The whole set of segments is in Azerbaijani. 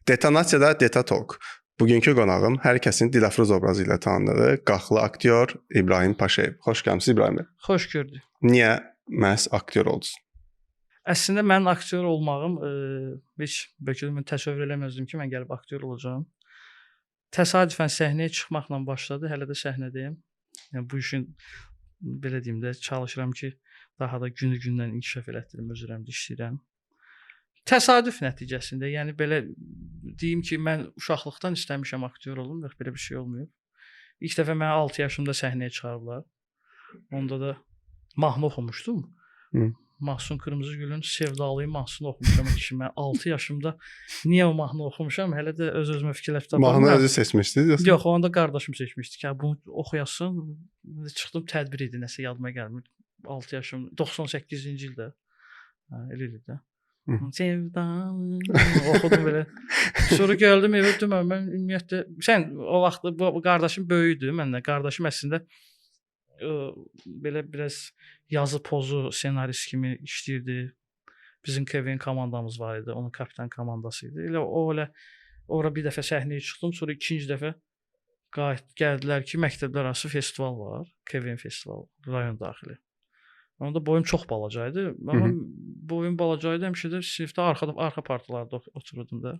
Detonasiyada Deta Talk. Bugünkü qonağım hər kəsin Dilafruz obrazı ilə tanıdığı Qaxlı aktyor İbrahim Paşayev. Xoş gəlmisiniz, İbrahim bəy. Xoş gördük. Niyə məhz aktyor oldunuz? Əslində mənim aktyor olmağım heç bəlkə də mən təsəvvür eləməzdim ki, mən gəlib aktyor olacağam. Təsadüfən səhnəyə çıxmaqla başladı. Hələ də səhnədəyəm. Yəni bu işin, belə deyim də, çalışıram ki, daha da günü-gündən inkişaf elətdirim, öz üzərimdə işləyirəm. Təsadüf nəticəsində, yəni belə deyim ki, mən uşaqlıqdan istəmişəm aktyor olum, yox, belə bir şey olmayıb. İlk dəfə məni 6 yaşımda səhnəyə çıxarıblar. Onda da mahnı oxumuşdum. Mahsun Kırmızıgülün Sevdalıyım mahnısını oxumuşam ki, mən 6 yaşımda niyə o mahnını oxumuşam, hələ də öz-özümə fikirləşib tapa Mahnını bilmirəm. özü seçmişdiniz yoxsa? Yox, onu da qardaşım seçmişdi ki, bunu oxuyasın. Çıxdım, tədbir idi, nəsə yadıma gəlmir. 6 yaşım, 98-ci ildə. Hə, elə idi də. Sevdalıyım oxudum belə. Sonra gəldim evə, demə, mən ümumiyyətlə sən o vaxt bu qardaşım böyük idi məndən. Qardaşım əslində belə biraz yazı pozu ssenarist kimi işləyirdi. Bizim KVN komandamız var idi, onun kapitan komandası idi. Elə o elə ora bir dəfə səhnəyə çıxdım, sonra ikinci dəfə qayıt gəldilər ki, məktəblər arası festival var, KVN festivalı, rayon daxili. Onda boyum çox balaca idi. Amma boyum balaca idi, həmişə də sinifdə arxada, arxa partalarda otururdum da.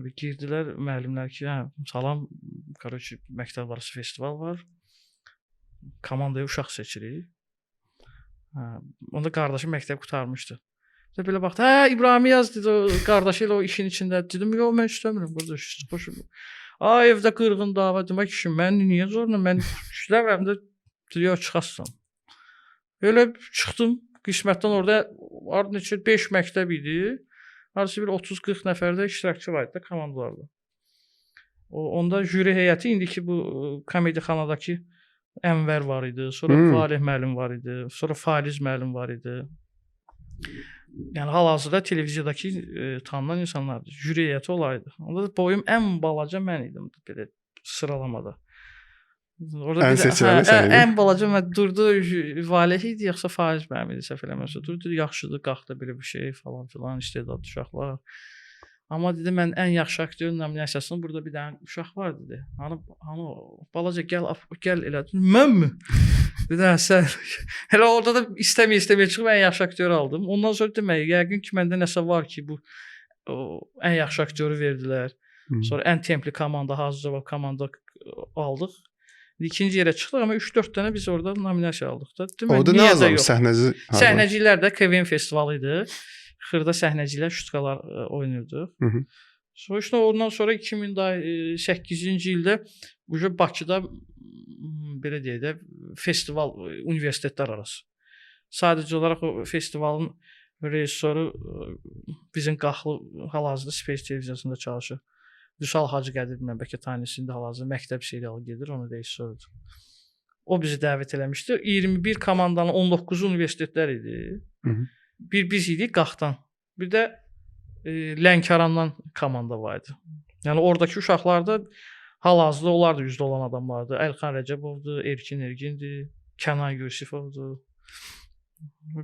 Və girdilər müəllimlər ki, hə, salam, короче, məktəblər arası festival var. Komandaya uşaq seçirik. Hə, onda qardaşım məktəb qurtarmışdı. Və belə baxdı, hə, İbrahimi yaz dedi, o qardaşı ilə o işin içində. Dedim, yox, mən istəmirəm, qardaş, xoşum. Ay, evdə qırğın dava, demək ki, mən niyə zorla, mən işləmirəm də, yox, çıxasan. Elə çıxdım, qismətdən orada orada neçə 5 məktəb idi. Harası bir 30-40 nəfər də iştirakçı var idi da komandalarda. Onda jüri heyəti indiki bu komedixanadakı Ənvər var idi, sonra Valeh müəllim var idi, sonra Faiz müəllim var idi. Yəni hal-hazırda televiziyadakı tanınan insanlardır. Jüri heyəti olaydı. Onda da boyum ən balaca mən idim belə sıralamada. Orada Ən bir də, seçiləni hə, sən idin. Ən balaca mən durdu, Valeh idi yoxsa Faiz müəllim idi, səhv eləmirəmsə. Durdu, yaxşıdır, qalxdı belə bir şey falan filan, istedadlı uşaqlar. Amma dedi mən ən yaxşı aktyor nominasiyasını burada bir dənə uşaq var dedi. Hanı hanı o? Balaca gəl gəl elə. Mənmi? Dedi hə sən. Elə orada da istəməyə istəməyə çıxıb ən yaxşı aktyor aldım. Ondan sonra demək, yəqin ki məndə nəsə var ki bu o, ən yaxşı aktyoru verdilər. Sonra ən templi komanda, hazır cavab komanda aldıq. İkinci yerə çıxdıq, amma 3-4 dənə biz orada nominasiya aldıq da. Demək, Orada nə niyə də azam? yox. Səhnəci harda? Səhnəcilər də KVN festivalı idi. Xırda səhnəcilər, şutkalar oynayırdıq. Sonra işte ondan sonra 2008-ci ildə bu Bakıda belə deyək də festival universitetlər arası. Sadəcə olaraq o festivalın rejissoru bizim Qaxlı hal-hazırda Space televiziyasında çalışır. Vüsal Hacı Qədir bilməm bəlkə tanıyırsınız, hal-hazırda məktəb serialı gedir, onun rejissorudur. O bizi dəvət eləmişdi. 21 komandanın 19-u universitetlər idi. Bir biz idik Qaxdan. Bir də Lənkərandan komanda var idi. Yəni oradakı uşaqlar da hal-hazırda onlar da üzdə olan adamlardır. Əlxan Rəcəbovdur, Erkin Ergindir, Kənan Yusifovdur.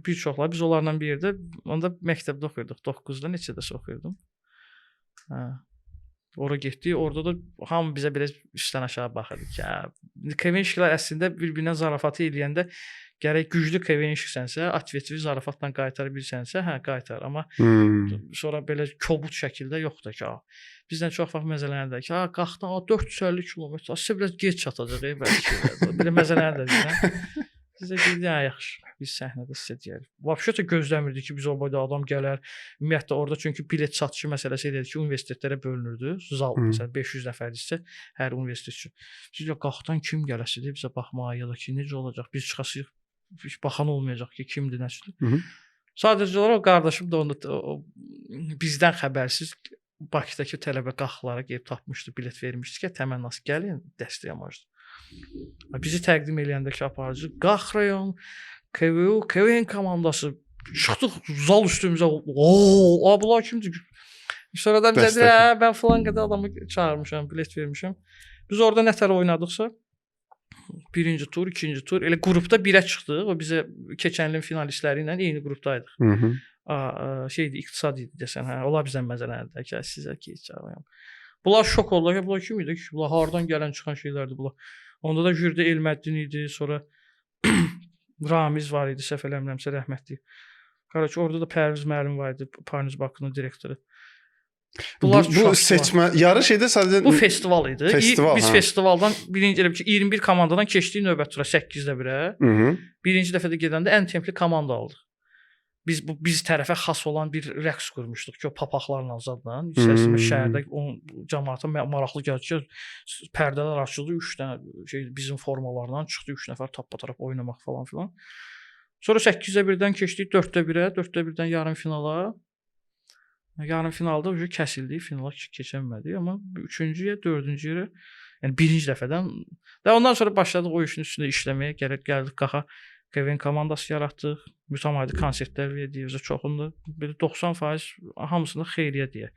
Bir çoxlar. Biz onlarla bir yerdə onda məktəbdə oxuyurduq. 9-da neçədəsə oxuyurdum. Hə. Ora getdik. Orada da hamı bizə belə üstdən aşağı baxırdı ki, hə, KVN-şiklər əslində bir-birinə zarafatı eləyəndə gərək güclü KVN-şiksənsə, atvetçi zarafatla qaytara bilsənsə, hə, qaytar. Amma sonra belə kobud şəkildə yoxdur ki, bizdən çox vaxt məzələnirlər ki, qalxdan 450 kilometr, sizə biraz gec çatacaq, bəlkə. Belə məzələnirlər bizdən. Bizə deyirdi, hə, yaxşı, biz səhnədə sizə deyərik. Vəbşə gözləmirdik ki, biz o boyda adam gələr. Ümumiyyətlə orada çünki bilet satışı məsələsi elə idi ki, universitetlərə bölünürdü. Zal, məsələn 500 nəfərdirsə hər universitet üçün. Biz də qalxdan kim gələsidir bizə baxmağa ya da ki, necə olacaq? Biz çıxasıyıq, heç baxan olmayacaq ki, kimdir, nədir. Sadəcə olaraq qardaşım da onu bizdən xəbərsiz Bakıdakı tələbə Qaxlara gedib tapmışdı, bilet vermişdi ki, təmənnası gəlin, dəstək amaclı. Bizi təqdim eləyəndə ki, aparıcı Qax rayon KVU, KVN komandası çıxdıq zal üstümüzə. Oo, bunlar kimdir? Sonradan bizə deyir, hə, mən filan qədər adamı çağırmışam, bilet vermişəm. Biz orada nətər oynadıqsa birinci tur, ikinci tur, elə qrupda birə çıxdıq. O bizə keçən ilin finalistləri ilə eyni qrupdaydıq. Şeydi, iqtisad idi desən, hə, onlar bizdən məzələnirlər ki, sizə keçəcəyəm. Bunlar şok oldular ki, bunlar kim idi ki, bunlar hardan gələn çıxan şeylərdir bunlar. Onda da jüridə Elməddin idi, sonra Ramiz var idi, səhv eləmirəmsə rəhmətli. Qardaş, orada da Pərviz müəllim var idi, Parniz Bakının direktoru. Bunlar bu seçmə yarış idi sadəcə. Bu festival idi. Festival, biz festivaldan birinci elə ki 21 komandadan keçdik növbət tura 8-də 1-ə. Birinci dəfədə gedəndə ən templi komanda aldıq. Biz bu biz tərəfə xas olan bir rəqs qurmuşduq ki, o papaqlarla zadla. İstər-istəməz şəhərdə onun cəmaata maraqlı gəldi ki, pərdələr açıldı, 3 dənə şey bizim formalarla çıxdı, 3 nəfər tappa-tarap oynamaq falan filan. Sonra 8-də 1-dən keçdik 4-də 1-ə, 4-də 1-dən yarım finala. Yarım finalda ucu kəsildik, finala keçəmədik, amma 3-cüyə, 4-cü yerə, yəni birinci dəfədən və ondan sonra başladıq o işin üstündə işləməyə, gəldik Qaxa KVN komandası yaratdıq, mütəmadi konsertlər verdik, bizə çoxunda, belə 90% hamısını xeyriyyə deyə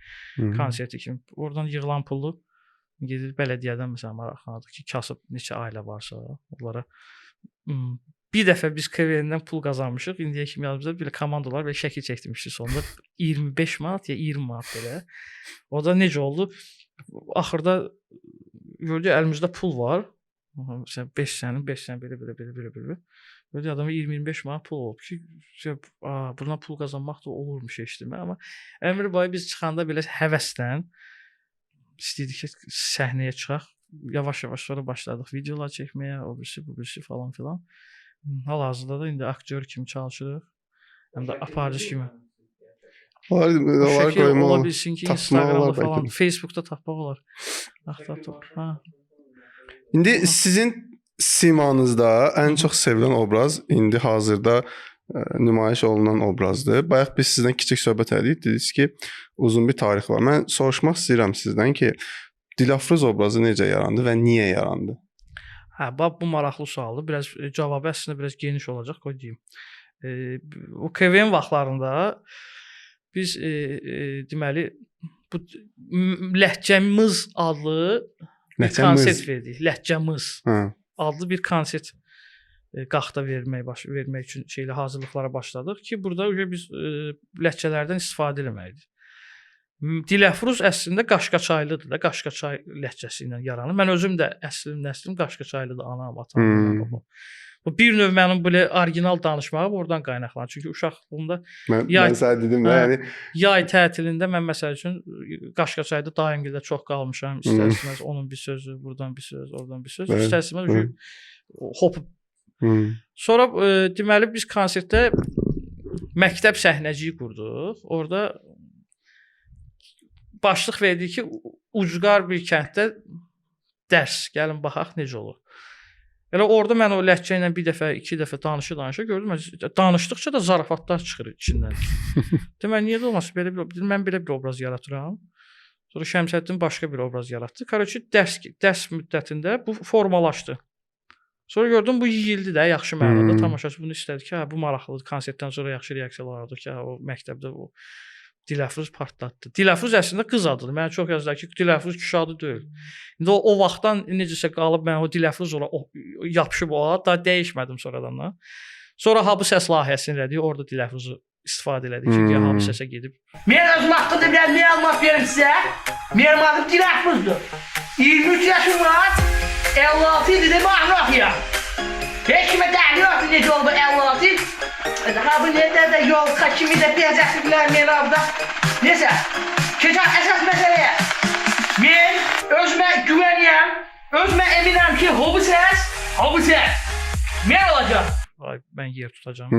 konserti kimi. Oradan yığılan pulu gedir bələdiyyədən məsələn maraqlanırdıq ki, kasıb neçə ailə varsa onlara. Bir dəfə biz KVN-dən pul qazanmışıq. İndiyə kimi yadımızda belə komandalar belə şəkil çəkdirmişdik sonunda 25 manat ya 20 manat belə. O da necə oldu? Axırda gördük əlimizdə pul var. Məsələn 5 sənin, 5 sənin belə belə belə belə belə. Gördük adama 20-25 manat pul olub ki, bundan pul qazanmaq da olurmuş heç demə. Amma əmr boyu biz çıxanda belə həvəslə istəyirdik ki, səhnəyə çıxaq. Yavaş-yavaş sonra başladıq videolar çəkməyə, o birisi, bu birisi falan filan. Hal-hazırda da indi aktyor kimi çalışırıq. Həm də aparıcı kimi. Onlar qoymaq ola bilsin ki, Instagramda falan, Facebookda tapmaq olar. Ha. İndi sizin simanızda ən çox sevilən obraz indi hazırda nümayiş olunan obrazdır. Bayaq biz sizdən kiçik söhbət elədik, dediniz ki, uzun bir tarix var. Mən soruşmaq istəyirəm sizdən ki, Dilafruz obrazı necə yarandı və niyə yarandı? Hə, bax bu maraqlı sualdır. Biraz cavabı əslində biraz geniş olacaq, qoy deyim. O KVN vaxtlarında biz deməli bu Ləhcəmiz adlı bir konsert verdik. Ləhcəmiz adlı bir konsert Qaxda vermək üçün şeylə hazırlıqlara başladıq ki, burada biz ləhcələrdən istifadə eləməliydik. Dilafruz əslində Qaşqaçaylıdır da, Qaşqaçay ləhcəsi ilə yaranır. Mən özüm də əslim, nəslim Qaşqaçaylıdır, anam, atam, babam. Bu bir növ mənim belə orijinal danışmağım oradan qaynaqlanır. Çünki uşaqlığımda mən sənə dedim də, yəni yay tətilində mən məsəl üçün Qaşqaçayda daimgilə çox qalmışam. İstər-istəməz onun bir sözü, buradan bir söz, oradan bir söz. İstər-istəməz hop. Sonra deməli biz konsertdə məktəb səhnəciyi qurduq. Orada başlıq verdik ki, ucqar bir kənddə dərs, gəlin baxaq necə olur. Elə orada mən o ləhcə ilə bir dəfə, iki dəfə danışa-danışa gördüm. Danışdıqca da zarafatlar çıxır içindən. Demək, niyə də olmasın, belə bir, mən belə bir obraz yaratıram. Sonra Şəmsəddin başqa bir obraz yaratdı. Qardaşı, dərs müddətində bu formalaşdı. Sonra gördüm, bu yeyildi də yaxşı mənada. Tamaşaçı bunu istədi ki, hə, bu maraqlıdır. Konsertdən sonra yaxşı reaksiyalar aldı ki, hə, o məktəbdə o Dilafruz partlatdı. Dilafruz əslində qız adıdır. Mənə çox yazdılar ki, Dilafruz kişi adı deyil. İndi o vaxtdan necəsə qalıb mən o Dilafruz ola yapışıb o ad, daha dəyişmədim sonradan da. Sonra Habı səs layihəsini elədik, orada Dilafruzu istifadə elədik ki, Habı səsə gedib. Mən özüm haqqında biraz məlumat verim sizə. Mənim adım Dilafruzdur. 23 yaşım var. 56 ildir də mahnı oxuyuram. Heç kimə dəli yoxdur necə oldu 56 il. Ha bu nə də yolka kimi də bəzətiblər məni orada. Neysə, keçək əsas məsələyə. Mən özümə güvənirəm, özümə əminəm ki, hobu səs, hobu səs. Mən olacaq. Ay, mən yer tutacağam.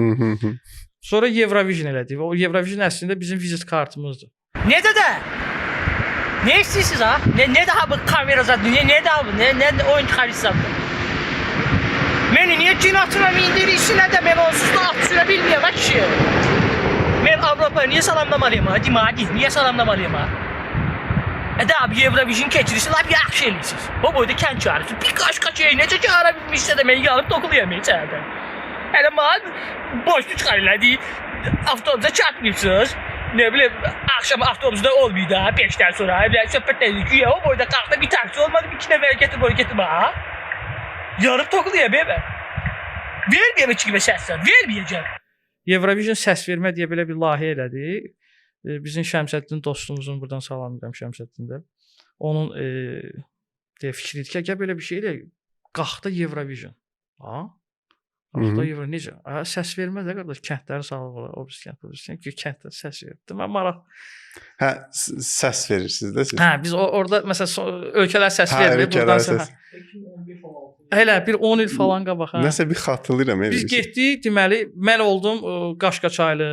Sonra Eurovision elədik. O Eurovision əslində bizim vizit kartımızdır. Necə də? Nə istəyirsiniz ha? Ne daha bu kamera zaten? Ne daha bu? Ne oyun çıxarırsam? Məni niyə cin atına mindirirsinə də mən onsuz da at sürə bilməyəm ha kişi. Mən Avropaya niyə salamlamalıyım ha? Dima, niyə salamlamalıyım ha? Də abi Eurovision keçirirsin, lap yaxşı eləyirsiniz. O boyda kənd çağırırsınız. Bir qaş-qaçaya necə çağıra bilmişsə də mən yanıb toxulayam içəridə. Hələ mənə boşlu çıxarırlar, deyir, avtobusa çatmayıbsınız. Nə bilim, axşam avtobusda olmayıb da 5-dən sonra. Elə söhbət elədik ki, o boyda qalxda bir taksi olmadı, bir iki nəfər gətir, boyu gətirmə ha. Yarıb toxulayam mən. Verməyəm heç kimə səssən, verməyəcəm. Eurovision səs vermə deyə belə bir layihə elədi. Bizim Şəmsəddin dostumuzun buradan salamlayıram Şəmsəddin də. Onun deyə fikri idi ki, gəl belə bir şey eləyək. Qalxda Eurovision. Ha? Qalxda Euro necə? Ha, səs vermə də qardaş, kəndləri salıb o birisi kənd, bu birisi kənd, ki, kənddə səs verir. Mən maraq. Hə, səs verirsiniz də siz. Hə, biz orada məsələn ölkələr səs Hə, vermir, ölkələr burdan səs. Hə. Elə bir 10 il falan qabaq, hə. Nəsə bir xatırlayıram elə Biz bir şey. getdik, deməli, mən oldum Qaşqaçaylı,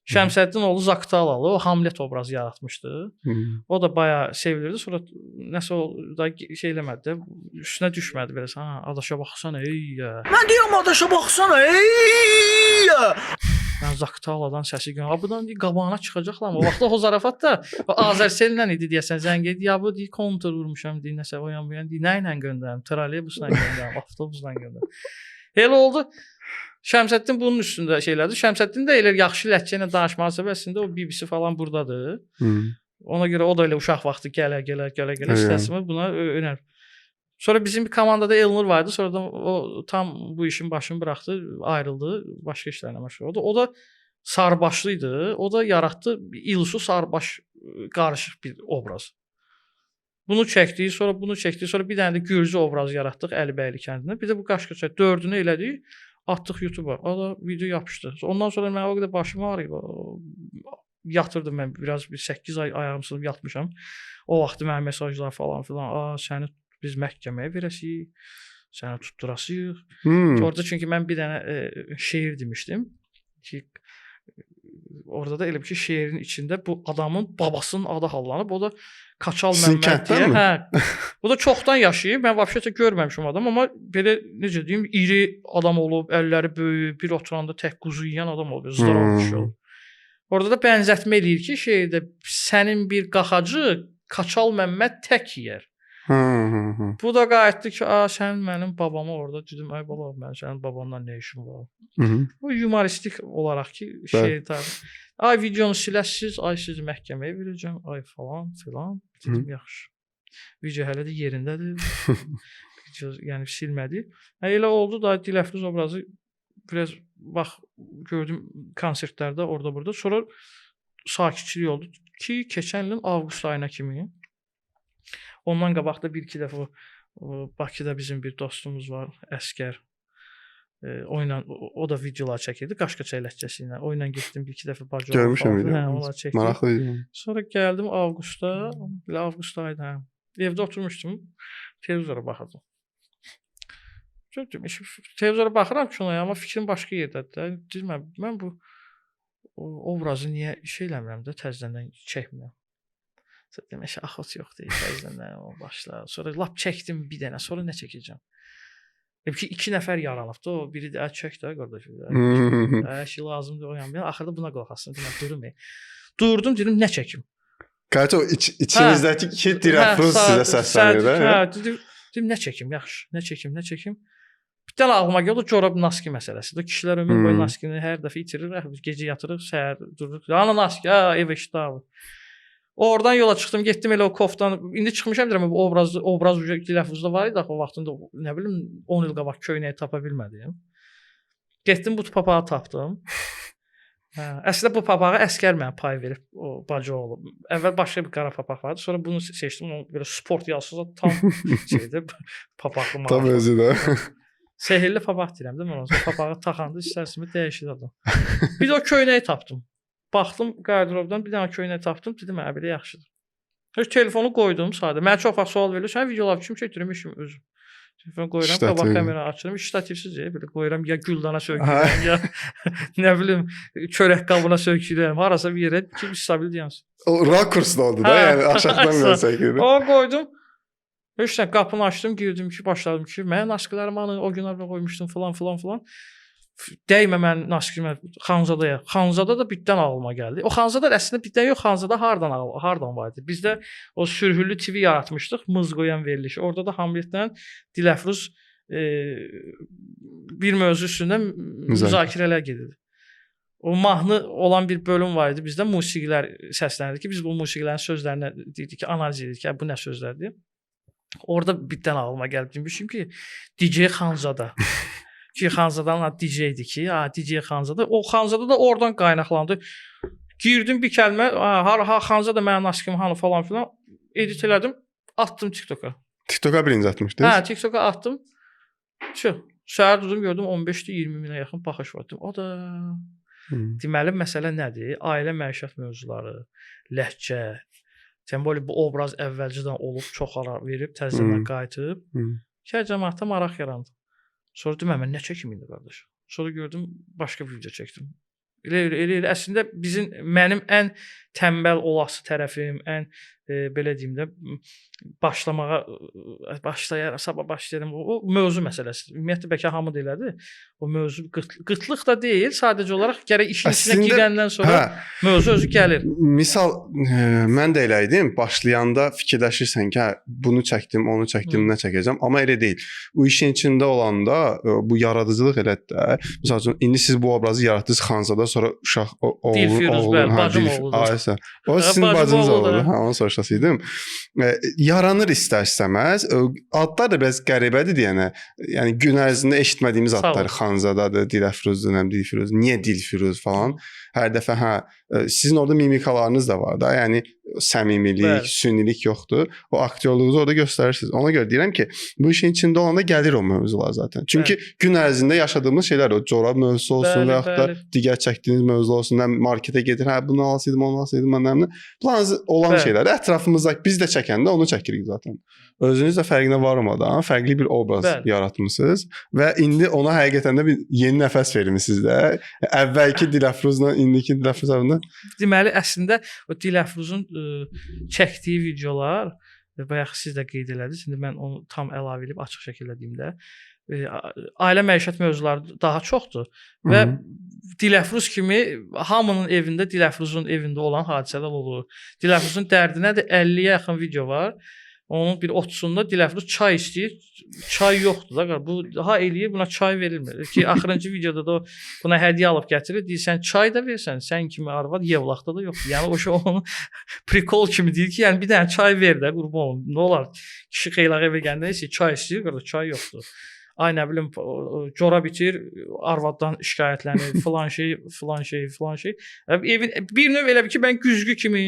Şəmsəddin oğlu Zaqatalalı, o Hamlet obrazı yaratmışdı. O da bayağı sevilirdi. Sonra nəsə o da şey eləmədi də, üstünə düşmədi belə. Ha, adaşa baxsana, ey. Mən deyirəm adaşa baxsana, ey! Mən Zaqataladan səsi görürəm. Ha, budan deyir, qabağına çıxacaqlar mı? O vaxtda o zarafat da o Azərsellə idi deyəsən zəng edir. Ya bu deyir, kontur vurmuşam, deyir, nəsə o yan bu yan deyir, nə ilə göndərim? Trolleybusla göndərim, avtobusla göndərim. Elə oldu. Şəmsəddin bunun üstündə şeylərdir. Şəmsəddin də elə yaxşı ləhcə ilə danışmağı sevər. Əslində o BBC falan burdadır. Ona görə o da elə uşaq vaxtı gələ gələ gələ gələ istəsəmə buna önər. Sonra bizim bir komandada Elnur var idi. Sonradan o tam bu işin başını buraxdı, ayrıldı, başqa işlərlə məşğul oldu. O da sarıbaşlı idi. O da yaratdı İlsu sarıbaş qarışıq bir obraz. Bunu çəkdik, sonra bunu çəkdik, sonra bir dənə də Gürcü obrazı yaratdıq Əlibəyli kəndində. Bir də bu Qaşqaçay dördünü elədik, atdıq YouTube-a. O da video yapışdı. Ondan sonra mən o qədər başım ağrıyıb. Yatırdım mən biraz bir 8 ay ayağım sınıb yatmışam. O vaxtı mənə mesajlar falan filan, "A, səni biz məhkəməyə verəsiik, səni tutdurasıyıq." Orada çünki mən bir dənə şeir demişdim ki, orada da elə bir ki, şeirin içində bu adamın babasının adı hallanıb, o da Kaçal Sizin Məmməd deyə. kənddənmi? Hə. Bu da çoxdan yaşayıb. Mən vəbşətə görməmişəm adam, amma belə necə deyim, iri adam olub, əlləri böyük, bir oturanda tək quzu yeyən adam olub, zdorov kişi olub. Orada da bənzətmə eləyir ki, şeirdə sənin bir qaxacı Kaçal Məmməd tək yeyər. Bu da qayıtdı ki, a sən mənim babamı orada dedim, ay bala, mən sənin babandan nə işim var? Bu yumoristik olaraq ki, şeir tarzı. Ay videonu siləsiz, ay sizi məhkəməyə verəcəm, ay falan filan. Dedim, yaxşı. Video hələ də yerindədir. Video, yəni silmədi. Hə, elə oldu da Diləfruz obrazı biraz bax gördüm konsertlərdə orada burada. Sonra sakitçilik oldu ki, keçən ilin avqust ayına kimi. Ondan qabaq da bir-iki dəfə Bakıda bizim bir dostumuz var, Əskər. O ilə o da videolar çəkirdi Qaşqaçay ləhcəsi ilə. O ilə getdim bir-iki dəfə bacı. Görmüşəm Hə, videonu. onlar çəkdi. Maraqlı video. Sonra gəldim avqustda, elə avqust ayıydı, hə. Evdə oturmuşdum, televizora baxırdım. Gördüm, televizora baxıram kinoya, amma fikrim başqa yerdədir də. Dedim, mən bu obrazı niyə şey eləmirəm də, təzədən çəkmirəm. Sonra dedim, axot yoxdur, təzədən o başla. Sonra lap çəkdim bir dənə, sonra nə çəkəcəm? Ki, 2 nəfər yaranıbdı, o biri də, çək də qardaş. Şey lazımdır, o yan. Axırda buna qulaq asdım, dedim, durum. Durdum, dedim, nə çəkim? Qardaş, o içinizdəki ki Diləfruz sizə səslənir də. Hə, dedim, nə çəkim, yaxşı, nə çəkim, nə çəkim. Bir dənə ağlıma gəldi, corab naski məsələsidir. Kişilər ömür boyu naskini hər dəfə itirir, biz gecə yatırıq, səhər dururuq. Ana naski, ha, ev işdə. Oradan yola çıxdım, getdim elə o koftanı. İndi çıxmışam deyirəm, bu obraz Diləfruzda var idi axı o vaxtında, nə bilim 10 il qabaq köynəyi tapa bilmədim. Getdim bu papağı tapdım. Hə, əslində bu papağı Əskər mənə pay verib, o bacı oğlu. Əvvəl başqa bir qara papaq vardı, sonra bunu seçdim. O belə sport yazısı tam şeydir, papaqlı Tam maraqlı. özü də. Sehirli papaq deyirəm də mən ona. Papağı taxanda istərsimi dəyişir adam. Bir də o köynəyi tapdım. Baxdım qarderobdan bir dənə köynək tapdım, dedim, hə, belə yaxşıdır. Heç telefonu qoydum sadə. Mənə çox vaxt sual verilir, sən videolar kim çəkdirmişim özüm. Telefonu qoyuram, qabaq kameranı açıram, ştativsiz, belə qoyuram, ya güldana söykürəm, ya nə bilim, çörək qabına söykürəm, harasa bir yerə ki, stabil dayansın. O rakursda oldu da, yəni aşağıdan belə çəkirdi. O qoydum. Heç nə, qapını açdım, girdim ki, başladım ki, mənim naskilərimi alın, o gün orada qoymuşdum filan filan filan. Dəymə mən naskimə Xanzadaya. Xanzada da bitdən ağlıma gəldi. O Xanzada əslində bitdən yox, Xanzada hardan var idi? Bizdə o sürhüllü TV yaratmışdıq, mız qoyan verilişi. Orada da Hamletlə Diləfruz bir mövzu üstündə müzakirələr gedirdi. O mahnı olan bir bölüm var idi bizdə, musiqilər səslənirdi ki, biz bu musiqilərin sözlərinə deyirdik ki, analiz edirdik ki, bu nə sözlərdir. Orada bitdən ağlıma gəldi. Demişim ki, DJ Xanzada. Ki Xanzadanın adı DJ idi ki, ha DJ Xanzada. O Xanzada da oradan qaynaqlandı. Girdim bir kəlmə, ha Xanzada mənim naskim hanı falan filan edit elədim, atdım TikToka. TikToka birinci atmışdınız. Hə, TikToka atdım. Şu, səhər durdum gördüm 15-də 20 minə yaxın baxış var. Dedim, o da deməli məsələ nədir? Ailə məişət mövzuları, ləhcə. Temboli bu obraz əvvəlcədən olub, çox ara verib, təzədən qayıdıb. Ki cəmaətdə maraq yarandı. Sonra dedim, mən nə çəkim indi qardaş? Sonra gördüm başqa bir video çəkdim. Elə əslində bizim mənim ən tənbəl olası tərəfim, ən belə deyim də başlamağa başlayaram, sabah başlayıram. O mövzu məsələsidir. Ümumiyyətlə bəlkə hamı da elədir. O mövzu qıtlıq da deyil, sadəcə olaraq gərək işin içinə girəndən sonra mövzu özü gəlir. Misal mən də elə idim. Başlayanda fikirləşirsən ki, hə, bunu çəkdim, onu çəkdim, nə çəkəcəm? Amma elə deyil. Bu işin içində olanda bu yaradıcılıq elədir də. Məsəl üçün indi siz bu obrazı yaratdınız Xanzada, sonra uşaq oğlu, Dilfiruz, bəli, bacım oğludur. O sizin bacınız oğludur. Hə, onu soruşasıydım. Yaranır istər-istəməz. Adlar da biraz qəribədir deyənə. Yəni gün ərzində eşitmədiyimiz adlar Xanzadadır, Diləfruzdur, nə Dilfiruz, niyə Dilfiruz falan. Hər dəfə hə, sizin orada mimikalarınız da var da. Yəni səmimilik, sünilik yoxdur. O aktyorluğunuzu orada göstərirsiniz. Ona görə deyirəm ki, bu işin içində olanda gəlir o mövzular zaten. Çünki gün ərzində yaşadığımız şeylər o corab mövzusu olsun və yaxud da digər çəkdiyiniz mövzu olsun, nə marketə gedir, hə bunu alsaydım, onu alsaydım, mən nə planınız olan şeylər ətrafımızda biz də çəkəndə onu çəkirik zaten. Özünüz də fərqinə varmadan fərqli bir obraz yaratmısınız və indi ona həqiqətən də bir yeni nəfəs vermisiniz də. Əvvəlki Diləfruzla indiki Diləfruz arasında. Deməli əslində o Diləfruzun çəkdiyi videolar, bayaq siz də qeyd elədiniz. İndi mən onu tam əlavə edib açıq şəkildə deyim də. Ailə məişət mövzuları daha çoxdur və Diləfruz kimi hamının evində Diləfruzun evində olan hadisələr olur. Diləfruzun dərdinə də 50-yə yaxın video var. Onun bir 30-unda Diləfruz çay istəyir. Çay yoxdur da. Bu ha eləyir, buna çay verilmir. Ki axırıncı videoda da o buna hədiyyə alıb gətirir. Deyir sən çay da versən, sən kimi arvad Yevlaxda da yoxdur. Yəni o şey onun prikol kimi deyir ki, yəni bir dənə çay ver də qurban olum. Nə olar? Kişi xeylağı evə gələndə isə çay istəyir, qardaş çay yoxdur. Ay nə bilim corab itir, arvaddan şikayətlənir, filan şey, filan şey, filan şey. Evin bir növ elə bir ki, mən güzgü kimi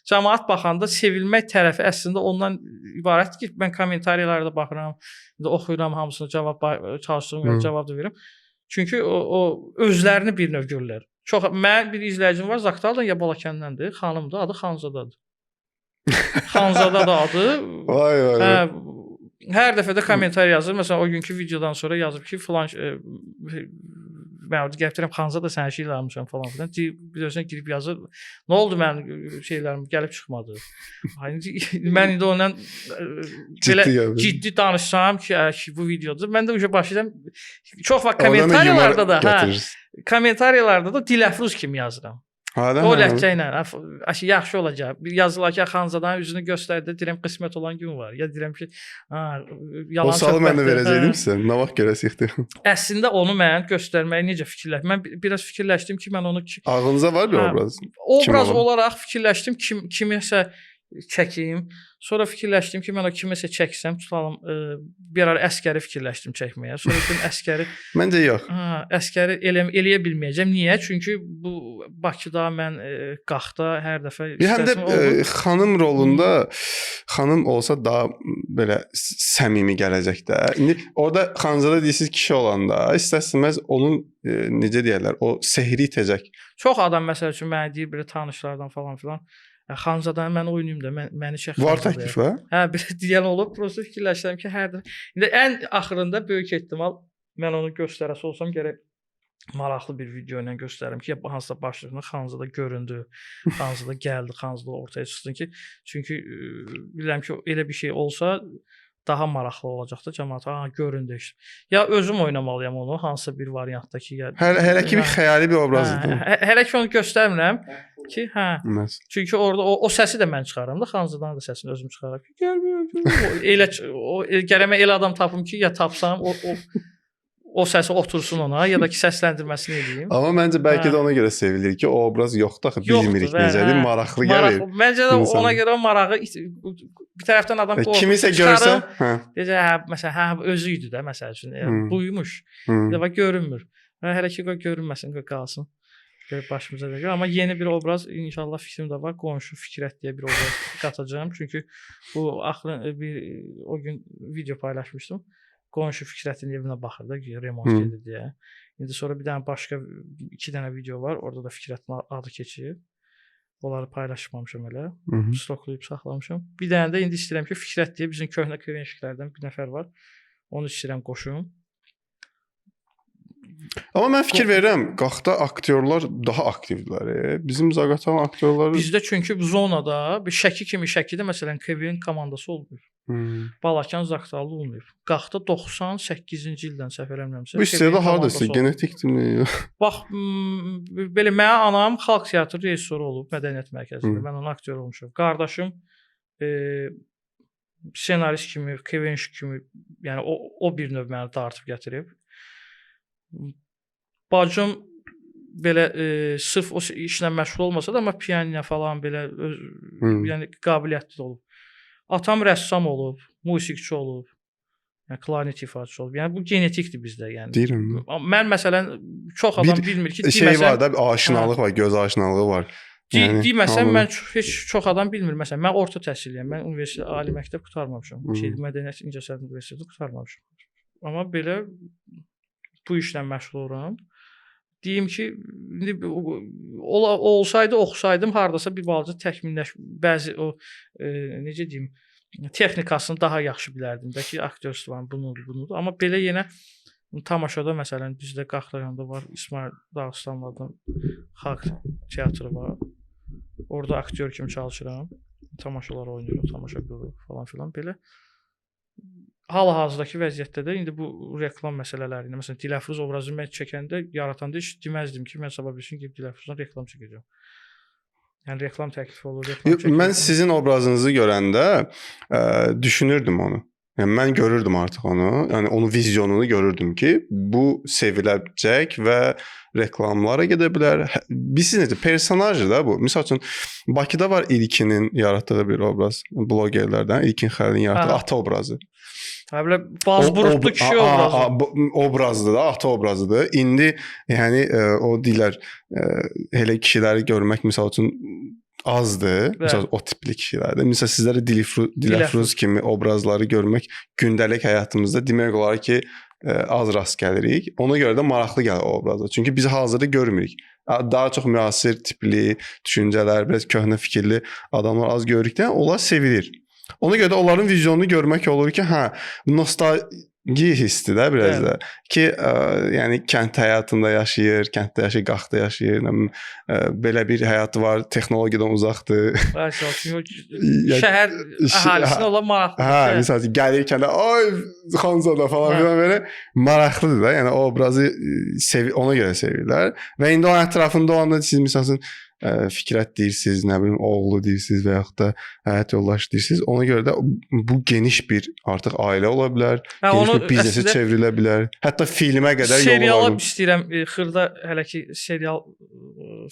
cəmaət baxanda sevilmək tərəfi əslində ondan ibarətdir ki, mən kommentariyalarda baxıram, indi oxuyuram hamısını, cavab çalışdığım qədər cavab da verirəm. Çünki o özlərini bir növ görürlər. Çox mənim bir izləyicim var, Zaqataldan ya Balakəndəndir, xanımdır, adı Xanzadadır. Xanzada da adı. Vay vay. Hə, hər dəfə də kommentariya yazır. Məsələn, o günkü videodan sonra yazıb ki, filan mən orada gəlib deyirəm, Xanzada sən şey eləmişəm falan filan. Bilirsən girib yazır. Nə oldu mənim şeylərim gəlib çıxmadı. Ay, mən indi ondan belə ciddi danışsam ki, bu videodur. Mən də uje başlayıram. Çox vaxt kommentariyalarda da, hə, kommentariyalarda da Diləfruz kimi yazıram. Hə, o ləhcə ilə yaxşı olacaq. Bir yazırlar ki, Xanzadanın üzünü göstərdi, deyirəm qismət olan gün var. Ya deyirəm ki, yalan. O sualı mən də verəcəydim sizə. Nə vaxt görəsiq. Əslində onu mən göstərməyi necə fikirləşdim? Mən biraz fikirləşdim ki, mən onu ağlınıza var bir obraz. Obraz olaraq fikirləşdim kim kimisə çəkim. Sonra fikirləşdim ki, mən o kiməsə çəksəm, tutalım, bir ara əskəri fikirləşdim çəkməyə. Sonra dedim əskəri. Məncə yox. Hə, əskəri eləyə bilməyəcəm. Niyə? Çünki bu Bakıda mən qaxda hər dəfə həm də xanım rolunda xanım olsa daha belə səmimi gələcək də. İndi orada Xanzada deyirsiniz kişi olanda istər-istəməz onun necə deyirlər, o sehri itəcək. Çox adam məsəl üçün mənə deyir belə tanışlardan falan filan. Xanzadanı mən oynayım da, məni çək. Var təkliflər? Hə, belə deyən olub. Prosta fikirləşirəm ki, hər dəfə. İndi ən axırında böyük ehtimal mən onu göstərəsi olsam gərək maraqlı bir video ilə göstərim ki, hansısa başlığını Xanzada göründü, Xanzada gəldi, Xanzada ortaya çıxsın ki, çünki bilirəm ki, elə bir şey olsa daha maraqlı olacaq da cəmaət. Ha, göründü işte. Ya özüm oynamalıyam onu hansısa bir variantda ki, ya hələ ki bir xəyali bir obrazdır. Hələ ki onu göstərmirəm ki, hə. Çünki orada o səsi də mən çıxarıram da, Xanzadanın da səsini özüm çıxarıram ki, gəl elə o gərək mən elə adam tapım ki, ya tapsam o səsi otursun ona, ya da ki səsləndirməsini edeyim. Amma məncə bəlkə də ona görə sevilir ki, o obraz yoxdur axı, bilmirik necədir, maraqlı gəlir. Məncə də ona görə marağı Bir tərəfdən adam qorxur. Kimisə görsə, hə. Deyəcək, hə, məsələn, hə, özü idi də məsəl üçün. Buymuş. Bir də bax görünmür. Hə, hələ ki qoy görünməsin, qoy qalsın. Qoy başımıza da gəlir. Amma yeni bir obraz inşallah fikrim də var. Qonşu Fikrət deyə bir obraz qatacağam. Çünki bu axırın bir o gün video paylaşmışdım. Qonşu Fikrətin evinə baxır da, remont gedir deyə. İndi sonra bir dənə başqa 2 dənə video var. Orada da Fikrətin adı keçir. Onları paylaşmamışam elə. Stoklayıb saxlamışam. Bir dənə də indi istəyirəm ki, Fikrət deyə bizim köhnə KVN-şiklərdən bir nəfər var. Onu istəyirəm qoşum. Amma mən fikir verirəm, Qaxda aktyorlar daha aktivdirlər. Bizim Zaqatalan aktyorları Bizdə çünki bu zonada bir Şəki kimi Şəkidə məsələn KVN komandası olmayıb. Balakən Zaqatalı olmayıb. Qaxda 98-ci ildən səhv eləmirəmsə. Bu istedad hardasa genetikdirmi? Bax, belə mənim anam xalq teatrı rejissoru olub Mədəniyyət Mərkəzində. Mən onun aktyoru olmuşam. Qardaşım ssenarist kimi, KVN-şik kimi, yəni o bir növ məni dartıb gətirib. Bacım belə sırf o işlə məşğul olmasa da, amma pianino falan belə öz, yəni qabiliyyətli olub. Atam rəssam olub, musiqiçi olub, yəni klarnet ifaçısı olub. Yəni bu genetikdir bizdə, yəni. Deyirəm. Mən məsələn çox adam bir bilmir ki, şey deməsəm, var da, bir aşinalıq var, göz aşinalığı var. Yəni, deməsəm mən heç çox adam bilmir. Məsələn, mən orta təhsilliyəm. Mən universitet, ali məktəb qurtarmamışam. Mədəniyyət İncəsənət Universiteti qurtarmamışam. Amma belə bu işlə məşğul oluram. Deyim ki, indi olsaydı oxusaydım hardasa bir balaca təkmilləş bəzi o necə deyim, texnikasını daha yaxşı bilərdim də ki, aktyorstvan bunudur, bunudur. Amma belə yenə tamaşada məsələn bizdə Qax rayonunda var İsmail Dağıstanlıdan xalq teatrı var. Orada aktyor kimi çalışıram. Tamaşalar oynayırıq, tamaşa qururuq falan filan belə. Hal-hazırdakı vəziyyətdə də indi bu reklam məsələləri ilə, məsələn, Diləfruz obrazını mən çəkəndə, yaratanda heç deməzdim ki, mən sabah bilsin ki, Diləfruzdan reklam çəkəcəm. Yəni reklam təklifi olur, reklam çəkirəm. Mən sizin obrazınızı görəndə düşünürdüm onu. Yəni mən görürdüm artıq onu. Yəni onun vizyonunu görürdüm ki, bu seviləcək və reklamlara gedə bilər. Bilirsiniz necə personajdır da bu. Məsəl üçün Bakıda var İlkinin yaratdığı bir obraz, blogerlərdən İlkin Xəlilin yaratdığı ata obrazı. Hə, belə bazburutlu kişi obrazı. Obrazdır da, ata obrazıdır. İndi yəni o deyirlər, elə kişiləri görmək məsəl üçün azdır. Məsəl o tipli kişilərdə. Məsəl sizlərə Diləfruz kimi obrazları görmək gündəlik həyatımızda demək olar ki, az rast gəlirik. Ona görə də maraqlı gəlir o obrazlar. Çünki biz hazırda görmürük. Daha çox müasir tipli düşüncələr, biraz köhnə fikirli adamlar az görürük də, onlar sevilir. Ona görə də onların vizyonunu görmək olur ki, hə, nostalgiya hissidir də biraz da. Ki, yəni kənd həyatında yaşayır, kənddə yaşayır, Qaxda yaşayır, belə bir həyatı var, texnologiyadan uzaqdır. Şəhər əhalisinə olan maraqlıdır. Hə, məsəl üçün gəlirkən də ay Xanzada falan filan belə maraqlıdır da. Yəni o obrazı ona görə sevirlər. Və indi onun ətrafında olanda siz məsəl üçün Fikrət deyirsiniz, nə bilim oğlu deyirsiniz və yaxud da həyat yoldaşı deyirsiniz. Ona görə də bu geniş bir artıq ailə ola bilər, geniş bir biznesə çevrilə bilər. Hətta filmə qədər yolu var. Seriala istəyirəm, xırda hələ ki serial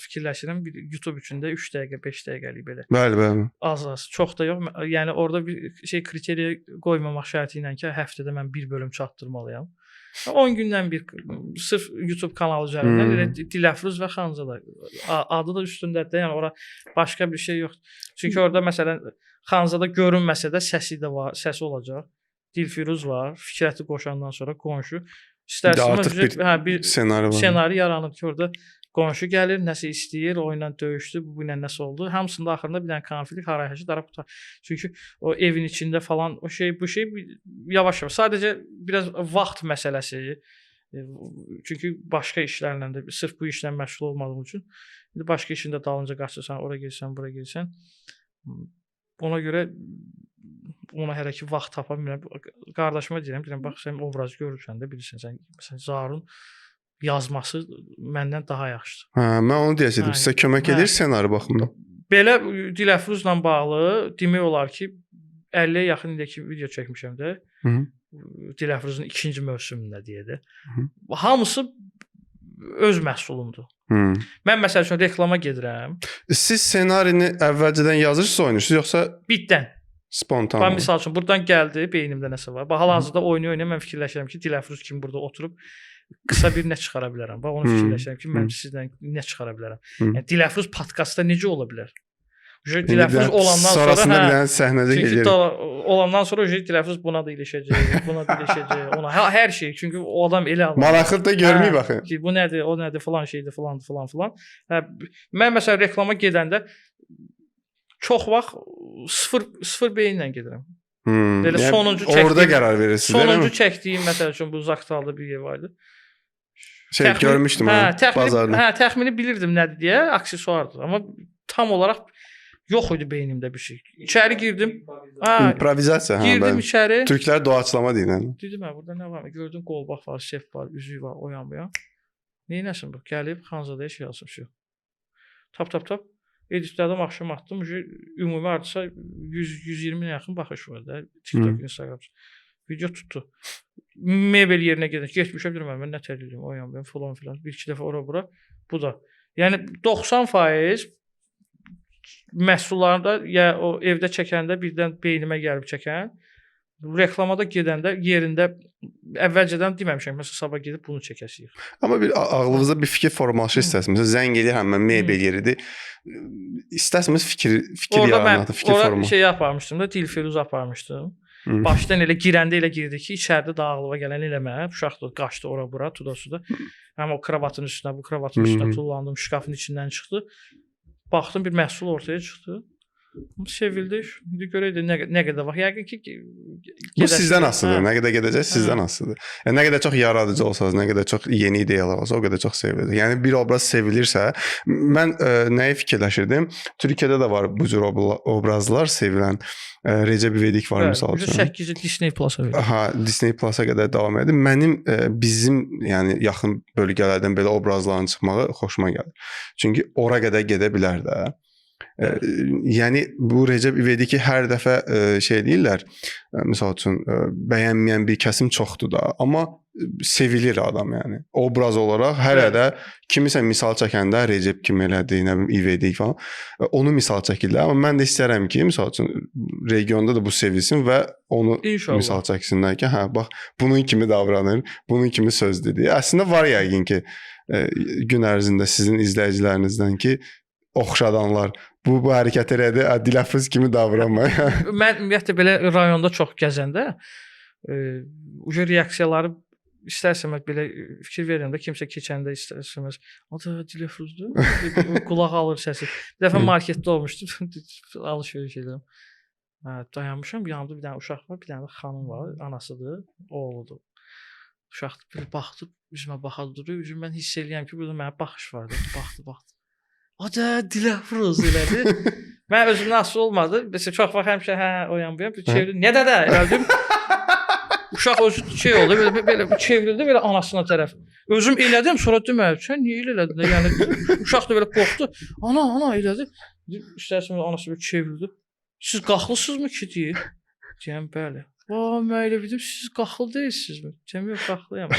fikirləşirəm. Bir YouTube üçün də 3 dəqiqə, 5 dəqiqəlik belə. Bəli, bəli. Az-az, çox da yox. Yəni orada bir şey kriteriya qoymamaq şərti ilə ki, həftədə mən bir bölüm çatdırmalıyam. 10 gündən bir sırf YouTube kanalı üzərindən elə Diləfruz və Xanzada adı da üstündədir. Yəni ora başqa bir şey yoxdur. Çünki orada məsələn Xanzada görünməsə də səsi də var, səsi olacaq. Dilfiruz var. Fikrəti qoşandan sonra qonşu istərsiniz bir senari var. Senari yaranıb ki, orada qonşu gəlir, nəsə istəyir, o ilə döyüşdü, bu ilə nəsə oldu. Hamısında axırında bir dənə konflikt harayhaşı darab qutar. Çünki o evin içində falan o şey, bu şey yavaş-yavaş. Sadəcə biraz vaxt məsələsi. Çünki başqa işlərlə də sırf bu işlə məşğul olmadığım üçün indi başqa işin də dalınca qaçırsan, ora gedirsən, bura gedirsən. Ona görə ona hələ ki vaxt tapa bilmirəm. Qardaşıma deyirəm, bax sən obrazı görürsən də bilirsən, sən məsələn Zarun yazması məndən daha yaxşıdır. Hə, mən onu deyəcəkdim. Sizə kömək edir ssenari baxımından. Belə Diləfruzla bağlı demək olar ki, 50-yə yaxın indiki video çəkmişəm də. Diləfruzun ikinci mövsümündə deyə də. Hamısı öz məhsulumdur. Mən məsəl üçün reklama gedirəm. Siz ssenarini əvvəlcədən yazırsınız, oynayırsınız yoxsa bitdən? Spontan. Bax misal üçün burdan gəldi, beynimdə nəsə var. Bax hal-hazırda oynaya-oynaya mən fikirləşirəm ki, Diləfruz kimi burada oturub qısa bir nə çıxara bilərəm. Bax onu fikirləşirəm ki, mən sizdən nə çıxara bilərəm. Yəni Diləfruz podkastda necə ola bilər? Diləfruz olandan sonra sonrasında bir dənə səhnədə gedir. Olandan sonra Diləfruz buna da ilişəcək, buna da ilişəcək, ona hə, hər şey. Çünki o adam elə adam. Maraqlı da görməyib axı. Ki bu nədir, o nədir, filan şeydir, filan filan filan. Hə, mən məsələn reklama gedəndə çox vaxt sıfır beyinlə gedirəm. Belə Yəni, sonuncu çəkdiyim, orada qərar verirsiniz. Sonuncu çəkdiyim məsəl üçün bu Zaqtalda bir ev var idi. Şey görmüşdüm hə, bazarda. Hə, təxmini bilirdim nədir deyə, aksesuardır. Amma tam olaraq yox idi beynimdə bir şey. İçəri girdim. Hə, improvizasiya, hə. Girdim bəli. İçəri. Türklər doğaçlama deyirlər. Dedim, hə, burada nə var? Gördüm qolbaq var, sef var, üzük var, o yan bu yan. Neynəsin bu? Gəlib Xanzadaya şey alsın, şey. Tap tap tap. Editlədim, axşam atdım. Ümumi hardasa 100-120-yə yaxın baxış var da. TikTok, Instagram. Video tutdu. Mebel yerinə gedir. Getmişəm, deyirəm, mən nə tər eləyim, o yan bu yan, filan filan. Bir iki dəfə ora bura. Bu da. Yəni 90% məhsullarında ya o evdə çəkəndə birdən beynimə gəlib çəkən, reklamada gedəndə yerində əvvəlcədən deməmişəm. Məsələn, sabah gedib bunu çəkəsiyik. Amma bir ağlınızda bir fikir formalaşır istərsiniz. Məsələn, zəng eləyir həmin mebel yeridir. İstərsiniz fikir yaranmadı, fikir forma. Orada şey aparmışdım da, Dilfiruz aparmışdım. Başdan elə girəndə elə girdi ki, içəridə də ağlıma gələn eləmə. Uşaq da qaçdı ora bura, tuda suda. Həm o kravatın üstünə, bu kravatın üstünə tullandım, şkafın içindən çıxdı. Baxdım bir məhsul ortaya çıxdı. Sevildi. İndi görək də nə qədər vaxt. Yəqin ki bu sizdən asılıdır. Nə qədər gedəcək sizdən asılıdır. Yəni nə qədər çox yaradıcı olsanız, nə qədər çox yeni ideyalar olsa, o qədər çox seviləcək. Yəni bir obraz sevilirsə, mən nəyi fikirləşirdim? Türkiyədə də var bu cür obrazlar sevilən. Recep İvedik var misal üçün. 8-i Disney Plus-a verir. Ha, Disney Plus-a qədər davam edir. Mənim bizim yəni yaxın bölgələrdən belə obrazların çıxmağı xoşuma gəlir. Çünki ora qədər gedə bilər də. Yəni bu Recep İvediki hər dəfə şey deyirlər, misal üçün bəyənməyən bir kəsim çoxdur da, amma sevilir adam yəni. Obraz olaraq hələ də kimisə misal çəkəndə Recep kim elədi, nə bilim İvedik falan, onu misal çəkirlər. Amma mən də istərəm ki, misal üçün regionda da bu sevilsin və onu İnşallah misal çəksinlər ki, hə bax bunun kimi davranır, bunun kimi söz dedi. Əslində var yəqin ki, gün ərzində sizin izləyicilərinizdən ki, oxşadanlar bu hərəkət elədi, Diləfruz kimi davranma. Mən ümumiyyətlə belə rayonda çox gəzəndə uca reaksiyaları istər-istəməz belə fikir verirəm də, kimsə keçəndə istər-istəməz o da Diləfruzdur, qulaq alır səsi. Bir dəfə marketdə olmuşdum, alış-veriş edirəm. Dayanmışam, yanımda bir dənə uşaq var, bir dənə də xanım var, anasıdır, oğludur. Uşaq belə baxdı, üzümə baxa durur, üzüm mən hiss eləyəm ki, burada mənə baxış var. Baxdı, baxdı. O da Diləfruz elədi. Mən özümdən asılı olmadı. Məsələn, çox vaxt həmişə hə, o yan bu yan bir çevrildi. Nə də elədim. Uşaq özü şey oldu, belə çevrildi belə anasına tərəf. Özüm elədim, sonra demə, sən niyə elə elədin? Yəni uşaq da belə qorxdu. Ana, ana elədi. İstərsən anası bir çevrildi. Siz qaxlısınızmı ki deyir. Deyəm, bəli. Va, mən elə bildim, siz qaxlı deyilsinizmi? Deyəm, yox, qaxlıyam.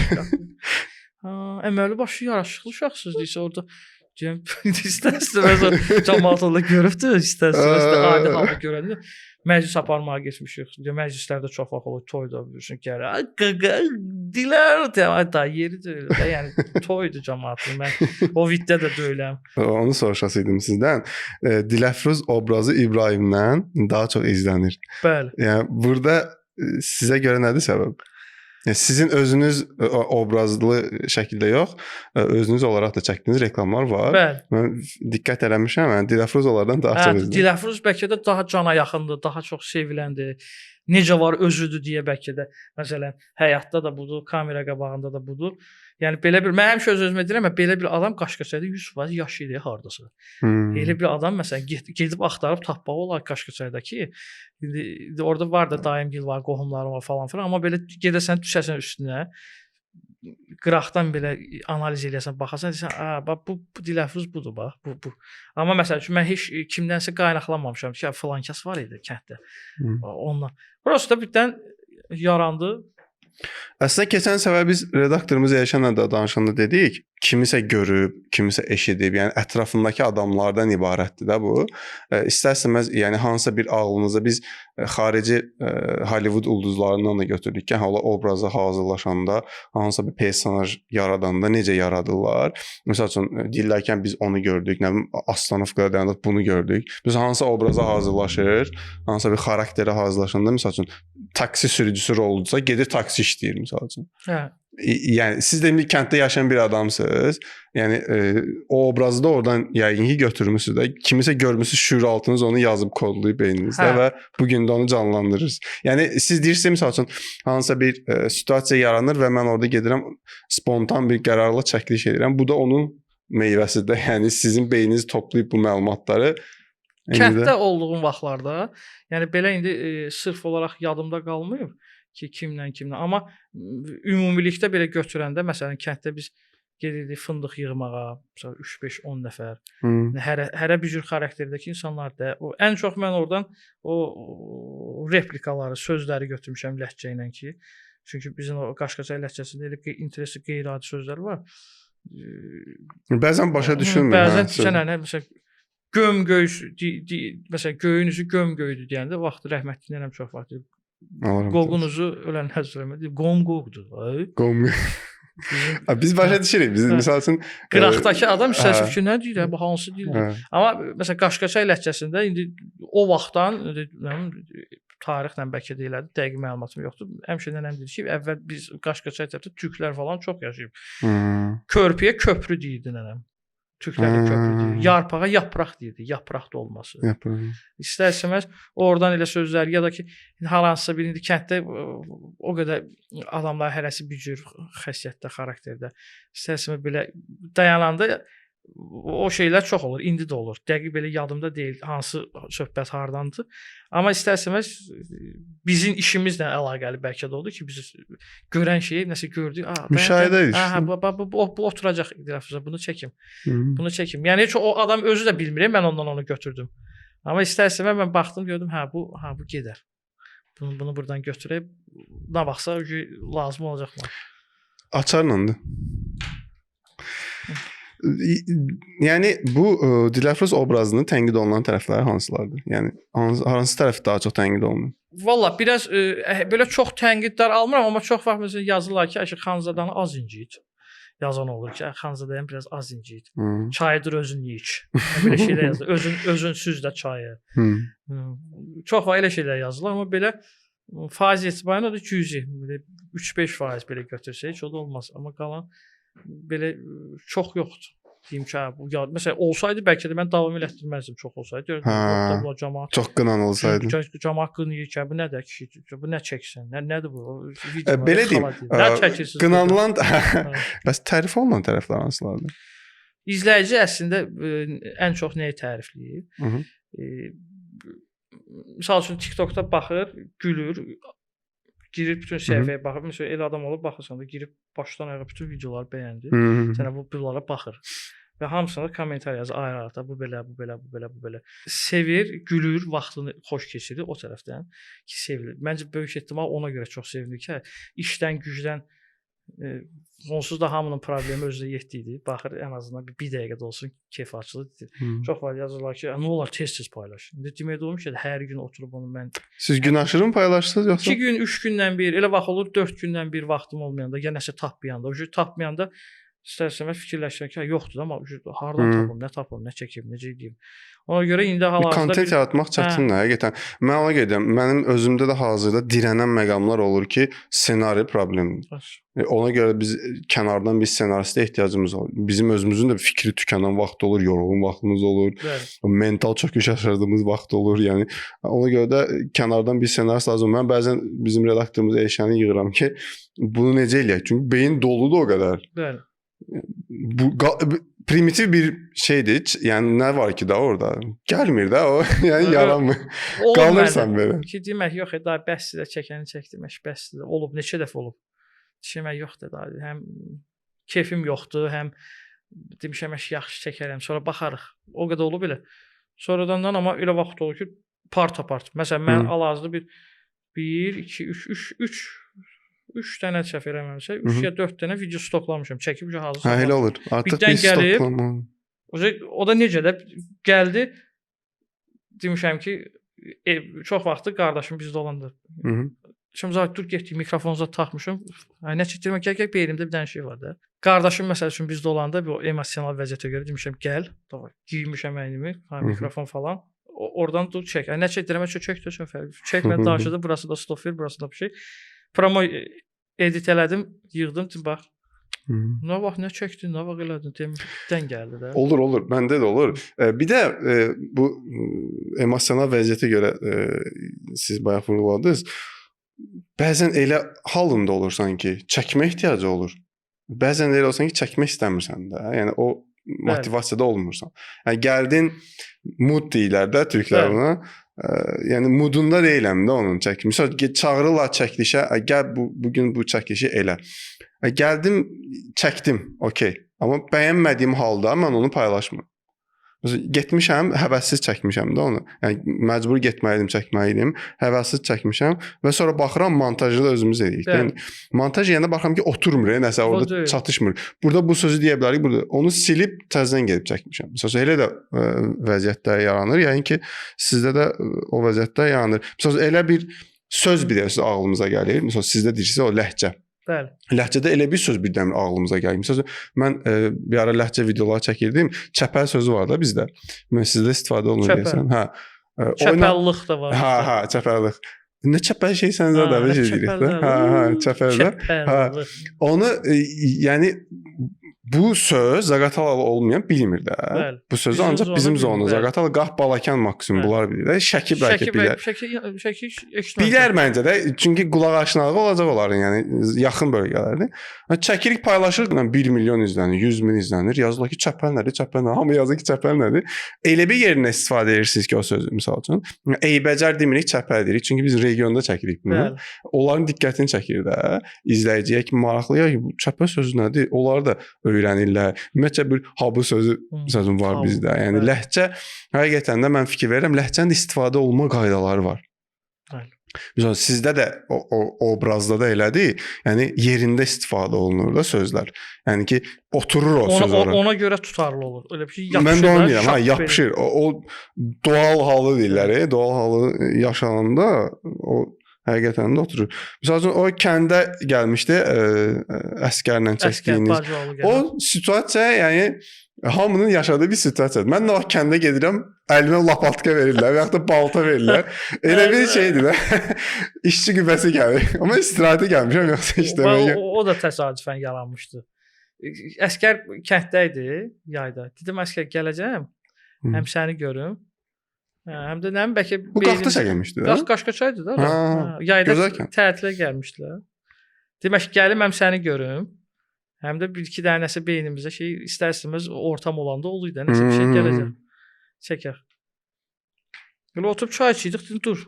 Ha, əməli başı yaraşıqlı uşaqsınız deyirsə orada. Deyəm, istər-istəməz camaat orada görübdür, istər-istəməz də adi halda görəndə məclis aparmağa getmişik. Məclislərdə çox vaxt olur, toyda bilirsin, gəlir, dilər, deyəm, ay da yeri deyil də, yəni toydur camaatın, mən o viddə də deyiləm. Onu soruşasıydım sizdən. Diləfruz obrazı İbrahimdən daha çox izlənir. Bəli. Yəni burada sizə görə nədir səbəb? Yəni sizin özünüz obrazlı şəkildə yox, özünüz olaraq da çəkdiyiniz reklamlar var. Bəli. Mən diqqət eləmişəm, yəni Diləfruz onlardan daha çox izlənir. Diləfruz bəlkə də daha cana yaxındır, daha çox seviləndir. Necə var özüdür deyə bəlkə də. Məsələn, həyatda da budur, kamera qabağında da budur. Yəni belə bir, mən həmişə öz-özümə deyirəm, belə bir adam Qaşqaçayda 100% yaşayır hardasa. Elə bir adam məsələn gedib axtarıb tapmaq olar Qaşqaçayda ki, indi orada var da daimgil var, qohumlarım var falan filan, amma belə gedəsən düşəsən üstünə, qıraqdan belə analiz eləyəsən, baxasan, deyirsən, a, bax bu Diləfruz budur bax, bu. Amma məsəl üçün mən heç kimdənsə qaynaqlanmamışam ki, filan kəs var idi kənddə. Ondan. Prosta birdən yarandı. Əslində keçən səfər biz redaktorumuz Elşənlə də danışanda dedik, kimisə görüb, kimisə eşidib, yəni ətrafındakı adamlardan ibarətdir də bu. İstər-istəməz, yəni hansısa bir ağlınıza biz xarici Hollywood ulduzlarından da götürdük ki, onlar obraza hazırlaşanda, hansısa bir personaj yaradanda necə yaradırlar. Məsəl üçün deyirlər biz onu gördük, nə bilim Astanovkada dayanıb bunu gördük. Biz hansısa obraza hazırlaşır, hansısa bir xarakterə hazırlaşanda, məsəl üçün taksi sürücüsü roludursa, gedir taksi işləyir məsəl üçün. Hə. Yəni siz də indi kənddə yaşayan bir adamsınız. Yəni o obrazı da oradan yəqin ki götürmüsünüz də. Kimisə görmüsüz, şüuraltınız onu yazıb kodlayıb beyninizdə Hə. və bu gün də onu canlandırırsınız. Yəni siz deyirsiniz məsəl üçün hansısa bir situasiya yaranır və mən orada gedirəm spontan bir qərarla çəkiliş edirəm. Bu da onun meyvəsidir də. Yəni sizin beyniniz toplayıb bu məlumatları. Kənddə olduğum vaxtlarda, yəni belə indi sırf olaraq yadımda qalmayıb ki, kimlə kimlə, amma ümumilikdə belə götürəndə, məsələn, kənddə biz gedirdik fındıq yığmağa, məsələn 3, 5, 10 nəfər. Hərə bir cür xarakterdəki insanlar da. O ən çox mən oradan o replikaları, sözləri götürmüşəm ləhcə ilə ki, çünki bizim o Qaşqaçay ləhcəsində elə interesli qeyri-adi sözlər var. Bəzən başa düşülmür. Bəzən sən məsələn göm göy, məsələn göyün üzü göm göydü deyəndə vaxtı rəhmətli nənəm çox vaxt qoqunuzu ölənlər söyləmədi. Qom qoqdur. Qom. Biz başa düşürük. Biz məsəl üçün qıraqdakı adam istəsə ki, nə deyir, bu hansı dildir? Amma məsələn Qaşqaçay ləhcəsində indi o vaxtdan indi, tarixlə bəlkə də elədi, dəqiq məlumatım yoxdur. Həmişə nənəm deyir ki, əvvəl biz Qaşqaçay tərəfdə türklər falan çox yaşayıb. Körpüyə köprü deyirdi nənəm. Türklərdə köprü deyir. Yarpağa yapraq deyirdi, yapraq dolması. İstər-istəməz oradan elə sözlər ya da ki, hər hansısa bir indi kənddə o qədər adamlar hərəsi bir cür xəssiyyətdə, xarakterdə. İstər-istəməz belə dayananda o şeylər çox olur, indi də olur. Dəqiq belə yadımda deyil hansı söhbət hardandır. Amma istər-istəməz bizim işimizlə əlaqəli bəlkə də oldu ki, biz görən şeyi nəsə gördük. Müşahidə edir. Hə, bu oturacaq idrafıza, bunu çəkim. Bunu çəkim. Yəni heç o adam özü də bilmir, mən ondan onu götürdüm. Amma istər-istəməz mən baxdım, gördüm, hə bu gedər. Bunu buradan götürək. Nə vaxtsa lazım olacaq mənə. Açarlandı. Yəni bu Diləfruz obrazının tənqid olunan tərəfləri hansılardır? Yəni hansı tərəf daha çox tənqid olunur? Vallah biraz belə çox tənqidlər almıram, amma çox vaxt məsələn yazırlar ki, Ayşə Xanzadanı az incit. Yazan olur ki, Xanzadayan biraz az incit. Çayıdır özün iç. Belə şeylər yazılır. Özün süz də çayı. Çox vaxt elə şeylər yazılır, amma belə faiz etibarıyla da cüzi, 3-5% belə götürsə heç o da olmaz. Amma qalan belə çox yoxdur. Deyim ki, bu ya, məsələn olsaydı bəlkə də mən davam elətdirməzdim, çox olsaydı. Görürəm, camaat çox qınan olsaydı. Camaat qınayır ki, bu nədir kişi, bu nə çəksən, nədir bu? Video, belə deyim, nə çəkirsiniz? Qınanılan bəs tərif olunan tərəflər hansılardır? İzləyici əslində ən çox nəyi tərifləyir? Misal üçün TikTokda baxır, gülür, girir bütün səhifəyə baxır. Məsələn, elə adam olub baxırsan da girib başdan ayağa bütün videoları bəyəndi. Sənə bu bunlara baxır. Və hamısına kommentar yazır ayrı-ayrı. Bu belə, bu belə, bu belə, bu belə. Sevir, gülür, vaxtını xoş keçirir o tərəfdən ki, sevilir. Məncə böyük ehtimal ona görə çox sevinir ki, işdən, gücdən onsuz da hamının problemi özünə yetdi idi. Baxır, ən azından bir dəqiqə də olsun keyfi açılır. Çox vaxt yazırlar ki, nə olar tez-tez paylaş. İndi demək olmuş ki, hər gün oturub onu mən... Siz gün aşırı mı paylaşırsınız yoxsa? 2 gün, 3 gündən bir, elə vaxt olur 4 gündən bir vaxtım olmayanda, ya nəsə tapmayanda, o tapmayanda istər-istəməz fikirləşirəm ki, yoxdur amma hardan tapım, nə tapım, nə çəkim, necə edeyim. Ona görə indi hal-hazırda kontent yaratmaq çətindir həqiqətən. Mən ona görə deyirəm, mənim özümdə də hazırda dirənən məqamlar olur ki, ssenari problemidir. Ona görə biz kənardan bir ssenaristə ehtiyacımız olur. Bizim özümüzün də fikri tükənən vaxt olur, yorğun vaxtımız olur, mental çöküş yaşadığımız vaxt olur. Yəni ona görə də kənardan bir ssenarist lazım. Mən bəzən bizim redaktorumuz Eyşəni yığıram ki, bunu necə eləyək? Çünki beyin doludur o qədər. Bəli. Bu primitiv bir şeydir. Yəni nə var ki da orada? Gəlmir də o. Yəni yaranmır. Qalırsan belə. Ki demək yox, daha bəsdir də çəkəni çəkdim, bəsdir. Olub neçə dəfə olub. Demək yoxdur da. Həm kefim yoxdur, həm demişəm yaxşı çəkərəm, sonra baxarıq. O qədər olub elə. Sonradandan amma elə vaxt olur ki, part-apart. Məsələn mən hal-hazırda bir 1 2 3 3 3 dənə səhv eləmirəmsə, 3 ya 4 dənə video stoklamışam. Çəkib hazır. Hə, elə olur. Artıq Birdən bir gəlib, stoklama. O da necə də gəldi. Demişəm ki, çox vaxtı qardaşım bizdə olanda. Şimdi zat dur getdik, mikrofonu zat taxmışam. Ay nə çəkdirmə, gəl gəl beynimdə bir dənə şey var da. Qardaşım məsəl üçün bizdə olanda bu emosional vəziyyətə görə demişəm gəl, davay. Geymişəm əynimi, ha, mikrofon falan. Oradan dur çək. Ay nə çəkdirmə, çək də fərqi. Çəkmə danışırdı, burası da stop ver, burası da bir şey. Promo edit elədim, yığdım, dedim bax. Nə vaxt nə çəkdin, nə vaxt elədin, demişdən gəldi də. Olur, olur. Məndə də olur. Bir də bu emosional vəziyyətə görə siz bayaq vurğuladınız. Bəzən elə halında olursan ki, çəkmə ehtiyacı olur. Bəzən elə olsan ki, çəkmək istəmirsən də. Yəni o motivasiyada olmursan. Yəni gəldin, mood deyirlər də türklər buna. Yəni moodunda deyiləm də onun çəkim. Məsəl çağırırlar çəkilişə, gəl bu gün bu çəkilişi elə. Gəldim, çəkdim, okey. Amma bəyənmədiyim halda mən onu paylaşmıram. Məsələn, getmişəm, həvəssiz çəkmişəm də onu. Yəni məcbur getməliydim, çəkməliydim. Həvəssiz çəkmişəm və sonra baxıram montajı da özümüz edirik. Yəni montaj edəndə baxıram ki, oturmur, nəsə orada çatışmır. Burada bu sözü deyə bilərik, burada onu silib təzədən gedib çəkmişəm. Məsələn, elə də vəziyyətdə yaranır. Yəni ki, sizdə də o vəziyyətdə yaranır. Məsələn, elə bir söz bir də ağlımıza gəlir. Məsələn, sizdə deyirsiniz o ləhcə. Bəli. Ləhcədə elə bir söz birdən ağlımıza gəlir. Məsələn, mən bir ara ləhcə videoları çəkirdim. Çəpəl sözü var da bizdə. Mən sizdə istifadə olunur deyəsən. Hə. Çəpəllıq da var. Hə, hə, çəpəllıq. Nə çəpəl şeysən də bir şey deyirik də. Hə, hə, çəpəldə. Hə. Onu yəni bu söz Zaqatalalı olmayan bilmir də. Bəli. Bu sözü ancaq bizim zona, Zaqatala, Qah, Balakən maksimum bunlar bilir də. Şəki bəlkə bilər. Şəki bilər məncə də. Çünki qulaq aşinalığı olacaq onların, yəni yaxın bölgələrdir. Çəkirik, paylaşırıq, 1 milyon izlənir, 100 min izlənir. Yazırlar ki, çəpəl nədir, çəpəl nədir? Hamı yazır ki, çəpəl nədir? Elə bir yerinə istifadə edirsiniz ki, o sözü misal üçün. Eybəcər demirik, çəpəl deyirik. Çünki biz regionda çəkirik bunu. Bəli. Onların diqqətini çəkir də. İzləyiciyə ki, maraqlı ya ki, bu çəpəl sözü nədir? Onları da öyrənirlər. Ümumiyyətcə bir habı sözü sözüm var bizdə. Yəni ləhcə həqiqətən də mən fikir verirəm, ləhcənin də istifadə olma qaydaları var. Bəli. Məsələn, sizdə də o obrazda da elədir. Yəni yerində istifadə olunur da sözlər. Yəni ki, oturur o söz ora. Ona görə tutarlı olur. Elə bir şey yapışır. Mən də onu deyirəm, hə, yapışır. O doğal halı deyirlər, doğal halı yaşananda o həqiqətən də oturur. Məsəl üçün, o kəndə gəlmişdi, əskərlə çəkdiyiniz. O situasiya, yəni hamının yaşadığı bir situasiyadır. Mən nə vaxt kəndə gedirəm, əlimə lapatka verirlər və yaxud da balta verirlər. Elə bir şeydir də. İşçi qüvvəsi gəlir. Amma istirahətə gəlmişəm, yoxsa işləməyə. O da təsadüfən yaranmışdı. Əskər kənddə idi yayda. Dedim, əskər gələcəm, həm səni görüm. Həm də nə bilim bəlkə bu Qaxda çəkilmişdi də. Qax Qaşqaçaydı da. Yayda tətilə gəlmişdilər. Demək gəlim həm səni görüm. Həm də bir iki dənə nəsə beynimizə şey istər-istəməz ortam olanda olur da, nəsə bir şey gələcək. Çəkək. Belə oturub çay içirdik, dedim dur.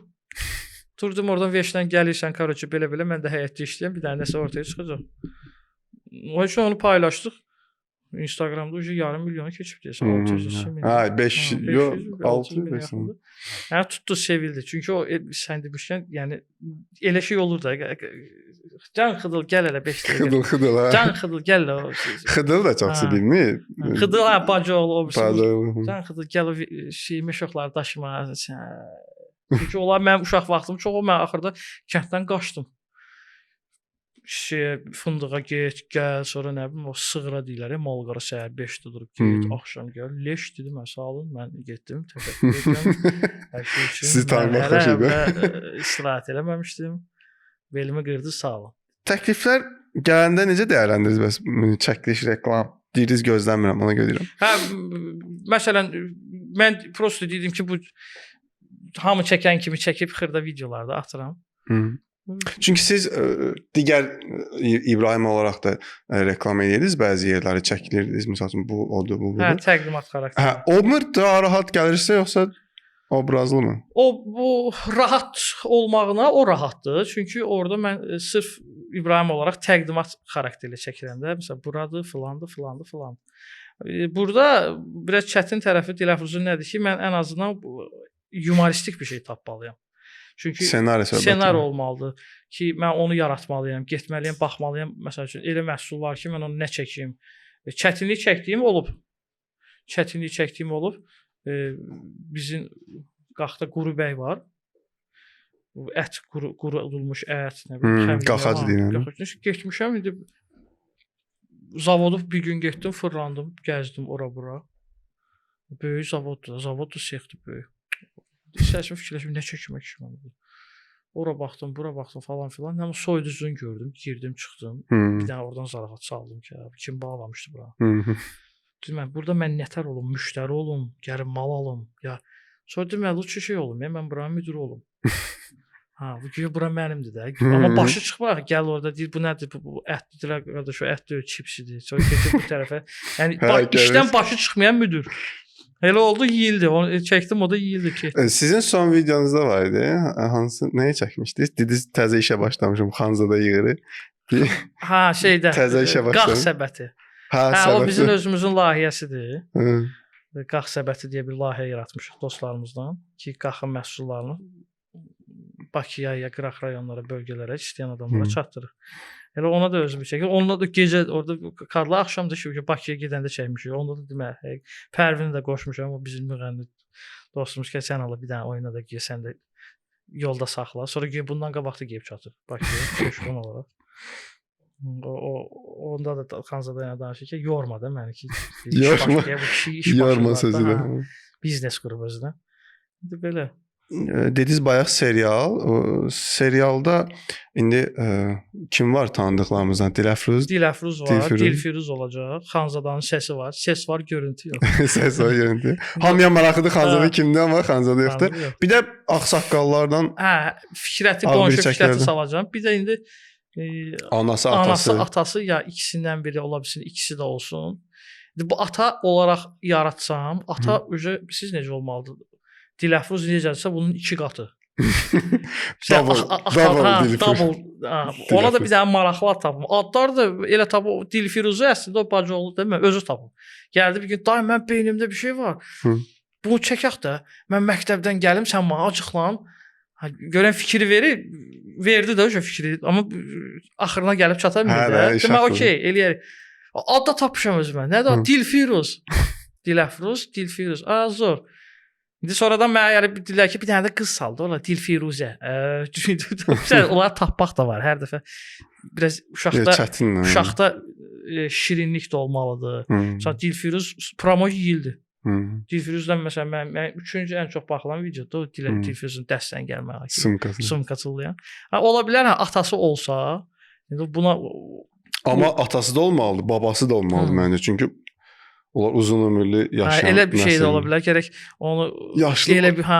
Durdum oradan veşdən gəlirsən, karoçi belə-belə mən də həyətdə işləyəm, bir dənə nəsə ortaya çıxacaq. Onun üçün onu paylaşdıq. Instagramda ucu yarım milyonu keçib deyəsən, 600 min. Hə, 5, yox, 600 min. Yəni tutdu, sevildi. Çünki o sən demişkən, yəni elə şey olur da. Can Xıdıl gəl elə 5 dəqiqə. Xıdıl, Xıdıl hə. Can Xıdıl gəl elə. Xıdıl da çox bilmir. Xıdıl hə, bacıoğlu o birisi. Can Xıdıl gəl o şey meşoqları daşıma. Çünki onlar mənim uşaq vaxtım çox, o mən axırda kənddən qaçdım. Şey, fındığa get, gəl, sonra nə bilim, o sığıra deyirlər, malqara səhər 5-də durub get, axşam gəl. Leş dedi, mən sağ olun, mən getdim, təşəkkür edirəm. Hər şey üçün. Sizi tanımaq xoş idi. İstirahət eləməmişdim. Belimi qırdı, sağ olun. Təkliflər gələndə necə dəyərləndirirsiniz bəs çəkiliş, reklam? Deyirsiniz, gözlənmirəm, ona görə deyirəm. Hə, məsələn, mən prosto deyirdim ki, bu hamı çəkən kimi çəkib xırda videolarda atıram. Çünki siz digər İbrahim olaraq da reklam edirdiniz, bəzi yerləri çəkilirdiniz, məsəl üçün bu, odur, bu, budur. Hə, təqdimat xarakteri. Hə, o mu daha rahat gəlirsə, yoxsa obrazlı mı? O, bu rahat olmağına o rahatdır. Çünki orada mən sırf İbrahim olaraq təqdimat xarakteri çəkirəm də. Məsələn, buradır, filandır, filandır, filandır. Burada biraz çətin tərəfi Diləfruzun nədir ki, mən ən azından yumoristik bir şey tapmalıyam. Çünki Ssenari söhbəti. ssenari olmalıdır ki, mən onu yaratmalıyam, getməliyəm, baxmalıyam. Məsəl üçün elə məhsul var ki, mən onu nə çəkim? Çətinlik çəkdiyim olub. Çətinlik çəkdiyim olub. Bizim Qaxda Quru bəy var. Bu ət qurudulmuş ət, nə bilim, xəmir. Qaxacı deyilən. Qaxacı. Getmişəm indi zavodu bir gün getdim, fırlandım, gəzdim ora bura. Böyük zavoddur, zavoddur, sexdir böyük. Səsim fikirləşim, nə çəkmək ki mən burada. Ora baxdım, bura baxdım falan filan. Amma soyuducunu gördüm, girdim, çıxdım. Bir dənə oradan zarafat saldım ki, abi, kim bağlamışdı bura? Dedim, mən burada mən nətər olum, müştəri olum, gərim mal alım, ya. Sonra dedim, mən lütfü şey olum, ya, mən buranın müdiri olum. Ha, bu güya bura mənimdir də. Amma başı çıxmır, gəl orada deyir, bu nədir, bu ətdir, qardaş, o ət deyil, çipsidir. Sonra keçir bu tərəfə. Yəni Hə, işdən başı çıxmayan müdür. Elə oldu, yeyildi. Onu çəkdim, o da yeyildi ki. Sizin son videonuzda var idi. Hansı nəyi çəkmişdiniz? Dediniz təzə işə başlamışım, Xanzada yığırı. Ha, şeydə. Təzə işə başladım. Qax səbəti. Hə, Hə, o bizim özümüzün layihəsidir. Hı. Qax səbəti deyə bir layihə yaratmışıq dostlarımızdan ki, qaxın məhsullarını Bakıya ya qıraq rayonlara, bölgələrə istəyən adamlara çatdırır. Elə ona da özümüz çəkir. Onunla da gecə orada karla axşam da ki, Bakıya gedəndə çəkmişik. Onda da demək, Pərvini də qoşmuşam. O bizim müğənni dostumuz ki, sən ala bir dənə oyuna da giy, sən də yolda saxla. Sonra güya bundan qabaq da geyib çatır Bakıya qoşqun olaraq. O onda da Xanzada ilə danışır ki, yorma da məni ki. Yorma. Bu kişi iş Yorma başında sözü də. da, hə, biznes qurub özünə. İndi belə. Dediniz bayaq serial. O serialda indi kim var tanıdıqlarımızdan? Diləfruz, Diləfruz var, Dilfiruz. Dilfiruz olacaq. Xanzadanın səsi var. Səs var, görüntü yox. Səs var görüntü. Hamıya maraqlıdır Xanzada Hə. kimdir, amma Xanzada yoxdur. Xanzada yox. Bir də ağsaqqallardan Hə, Fikrəti, Ağ qonşu Fikrəti birçəklərdən. salacağam. Bir də indi anası, atası. anası, atası ya ikisindən biri ola bilsin, ikisi də olsun. İndi bu ata olaraq yaratsam, ata ücə siz necə olmalıdır? Diləfruz necədirsə bunun iki qatı. Double Dilfiruz. Double. Ha, ona da bir dənə maraqlı ad tapım. Adlar da elə tapıb Dilfiruzu əslində o bacıoğlu demə, özü tapıb. Gəldi bir gün, day mən beynimdə bir şey var. Hı. Bunu çəkək də. Mən məktəbdən gəlim, sən mənə acıqlan. Ha, görən fikri verir, verdi də o fikri. Amma axırına gəlib çata bilmir Hə, də. də, Demək, uşaqdır. okey, eləyərik. Ad da tapmışam özümə. Nədir o? Hı. Dilfiruz. Diləfruz, Dilfiruz. A, zor. İndi sonradan mənə yəni dedilər ki, bir dənə də qız saldı, ola Dilfiruzə. Sən onları tapmaq da var hər dəfə. Biraz uşaqda Çətindir. uşaqda şirinlik də olmalıdır. Məsələn, Dilfiruz promo yeyildi. Dilfiruzdan məsələn mən üçüncü ən çox baxılan videodur. O Dilfiruzun dərsdən gəlməyi. Sumkası. Sumka çıllayan. Ha, ola bilər hə, atası olsa, indi buna Amma atası da olmalıdır, babası da olmalıdır məncə. Çünki onlar uzun ömürlü hə, yaşayan elə bir şey də nəsil. ola bilər. Gərək onu Yaşlı elə bir hə.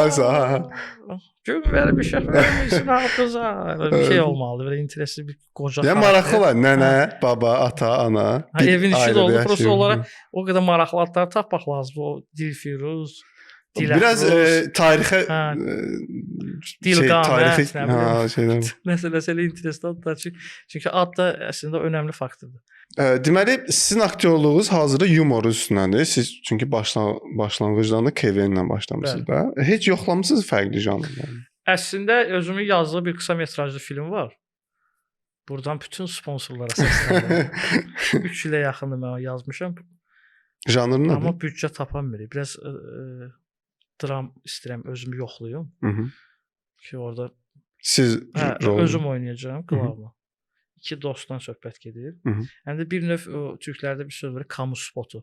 Aysa, hə. Gün vermişəm, vermişəm qıza. Elə bir şey olmalıdır. Belə interesli bir qoca. Yəni xarakter. maraqlı var. Nənə, baba, ata, ana. Hə, bir evin işi də ailədə oldu. Prosta yaşayır. olaraq o qədər maraqlı adlar tapmaq lazımdır. O Dilfiruz, Diləfruz. Biraz tarixə Hə. şey, Dilqamət, tarixi nə bilim. hə, şeydən. Məsələsi elə interesli adlar. Çünki ad da əslində önəmli faktordur. Deməli sizin aktyorluğunuz hazırda yumor üstündədir. Siz çünki başlanğıcdan da KVN ilə başlamısınız da. Heç yoxlamısınız fərqli janrları? Əslində özümün yazdığı bir qısa metrajlı film var. Buradan bütün sponsorlara səslənirəm. 3 ilə yaxındır mən onu yazmışam. Janr nədir? Amma büdcə tapa bilmirik. Biraz dram istəyirəm özümü yoxlayım ki, orada Siz hə, rol özüm oynayacağam qlavını. İki dostdan söhbət gedir. Həm də bir növ o, türklərdə bir söz var, kamu spotu.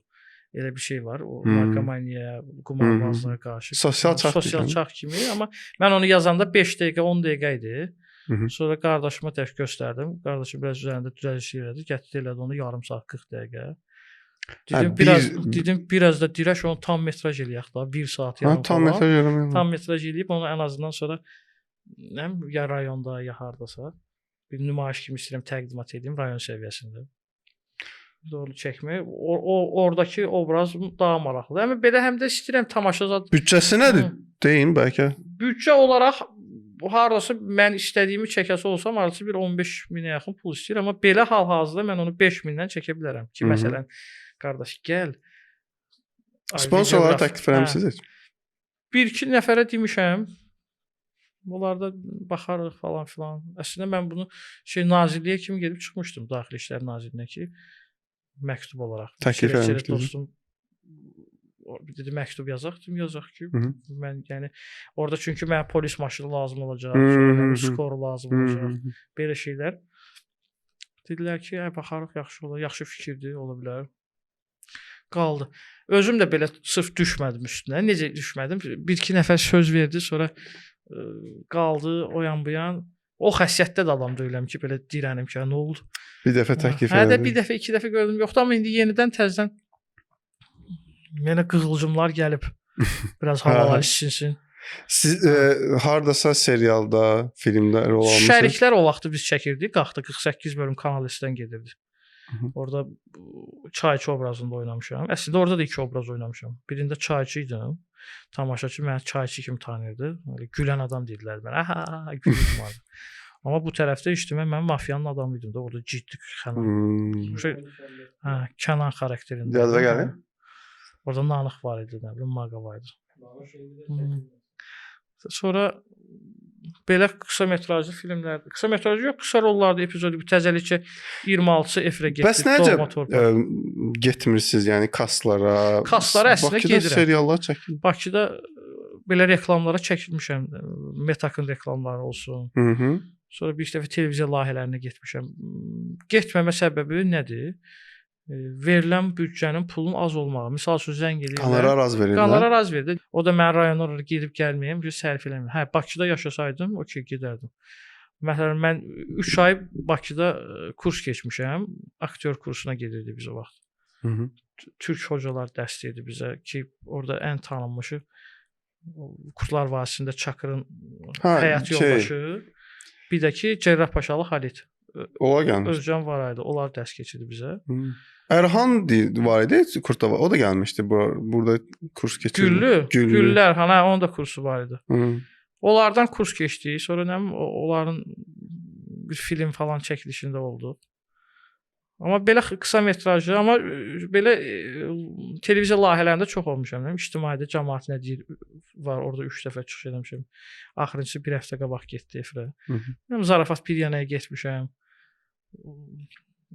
Elə bir şey var. O narkomaniyaya, qumarbazlara qarşı. Sosial çarx Sosial deyilən. çarx kimi, amma mən onu yazanda 5 dəqiqə, 10 dəqiqə idi. Sonra qardaşıma tək göstərdim. Qardaşım biraz üzərində düzəliş elədi. Gətirdi elədi onu yarım saat 40 dəqiqə. Dedim Hə, biraz dedim biraz da dirəş onu tam metraj eləyək da 1 saat Hə, yarım tam falan. metraj eləmək. Tam metraj eləyib onu ən azından sonra nə bilim, ya rayonda ya hardasa bir nümayiş kimi istəyirəm təqdimat edeyim rayon səviyyəsində. Doğru çəkmək. O oradakı obraz daha maraqlıdır. Amma belə həm də istəyirəm tamaşa zad. Büdcəsi nədir? Hı. Deyin bəlkə. Büdcə olaraq hardasa mən istədiyimi çəkəsi olsam hardasa bir 15 minə yaxın pul istəyir, amma belə hal-hazırda mən onu 5 mindən çəkə bilərəm ki, məsələn, qardaş gəl. Ay, Sponsorlara videoqraf- təklif eləmisiniz heç? Bir iki nəfərə demişəm. Onlarda baxarıq falan filan. Əslində mən bunu şey nazirliyə kimi gedib çıxmışdım, Daxili İşlər Nazirliyinə ki, məktub olaraq. Təklif eləmişdiniz. Dostum dedi məktub yazaq, dedim yazaq ki, mən yəni orada çünki mənə polis maşını lazım olacaq, sonra skoru lazım olacaq, belə şeylər. Dedilər ki, ay baxarıq, yaxşı olar, yaxşı fikirdir, ola bilər. Qaldı. Özüm də belə sırf düşmədim üstünə. Necə düşmədim? Bir-iki nəfər söz verdi, sonra qaldı o yan bu yan. O xəssiyyətdə də adam deyiləm ki, belə dirənim ki, nə oldu? Bir dəfə təklif elədim. Hə də bir dəfə, iki dəfə gördüm. Yoxdur, amma indi yenidən təzədən yenə qığılcımlar gəlib. Biraz havalar istinsin. Siz hardasa serialda, filmdə rol almısınız? Şəriklər o vaxtı biz çəkirdik. Qalxdı 48 bölüm Kanal S-dən gedirdi. Orada çayçı obrazında oynamışam. Əslində orada da iki obraz oynamışam. Birində çayçı idim. Tamaşaçı məni çayçı kimi tanıyırdı. Öyle gülən adam dedilər mənə. Ha, gülürdüm orada. Amma bu tərəfdə ictimai mən mafiyanın adamı idim də. Orada ciddi Kənan. Şey, hə, Kənan xarakterində. Yadıma gəlir? Orada Nanıq var idi, nə bilim, Maqa var idi. Sonra belə qısa metrajlı filmlər, qısa metrajlı yox, qısa rollarda epizodu bir təzəlikcə 26-sı efirə getdi. Bəs necə getmirsiniz, yəni kaslara? Kaslara əslində Bakıda gedirəm. Seriallar çəkilir. Bakıda belə reklamlara çəkilmişəm. Metakın reklamları olsun. Sonra bir dəfə televiziya layihələrinə getmişəm. Getməmə səbəbi nədir? Verilən büdcənin pulun az olmağı. Misal üçün zəng eləyirlər. Qonorar az verirlər. Qonorar az verirlər. O da mən rayona oraya gedib gəlməyəm, bir sərf eləmirəm. Hə, Bakıda yaşasaydım, okey, gedərdim. Məsələn, mən 3 ay Bakıda kurs keçmişəm. Aktyor kursuna gedirdi biz o vaxt. Türk hocalar dərs deyirdi bizə ki, orada ən tanınmışı Qurtlar Vadisində Çakırın həyat yoldaşı. Bir də ki, Cərrahpaşalı Xalit. Ola gəlmiş. Özcan var idi. Onlar dərs keçirdi bizə. Ərhan var idi Kurtda. O da gəlmişdi burada kurs keçirdi. Güllü. Güllü Ərhan, hə, onun da kursu var idi. Onlardan kurs keçdik. Sonra nə bilim, onların bir film falan çəkilişində oldu. Amma belə qısa metrajlı, amma belə televiziya layihələrində çox olmuşam. İctimaidə cəmaət nə deyir var, orada 3 dəfə çıxış eləmişəm. Axırıncısı bir həftə qabaq getdi efirə. Zarafat bir yanaya getmişəm.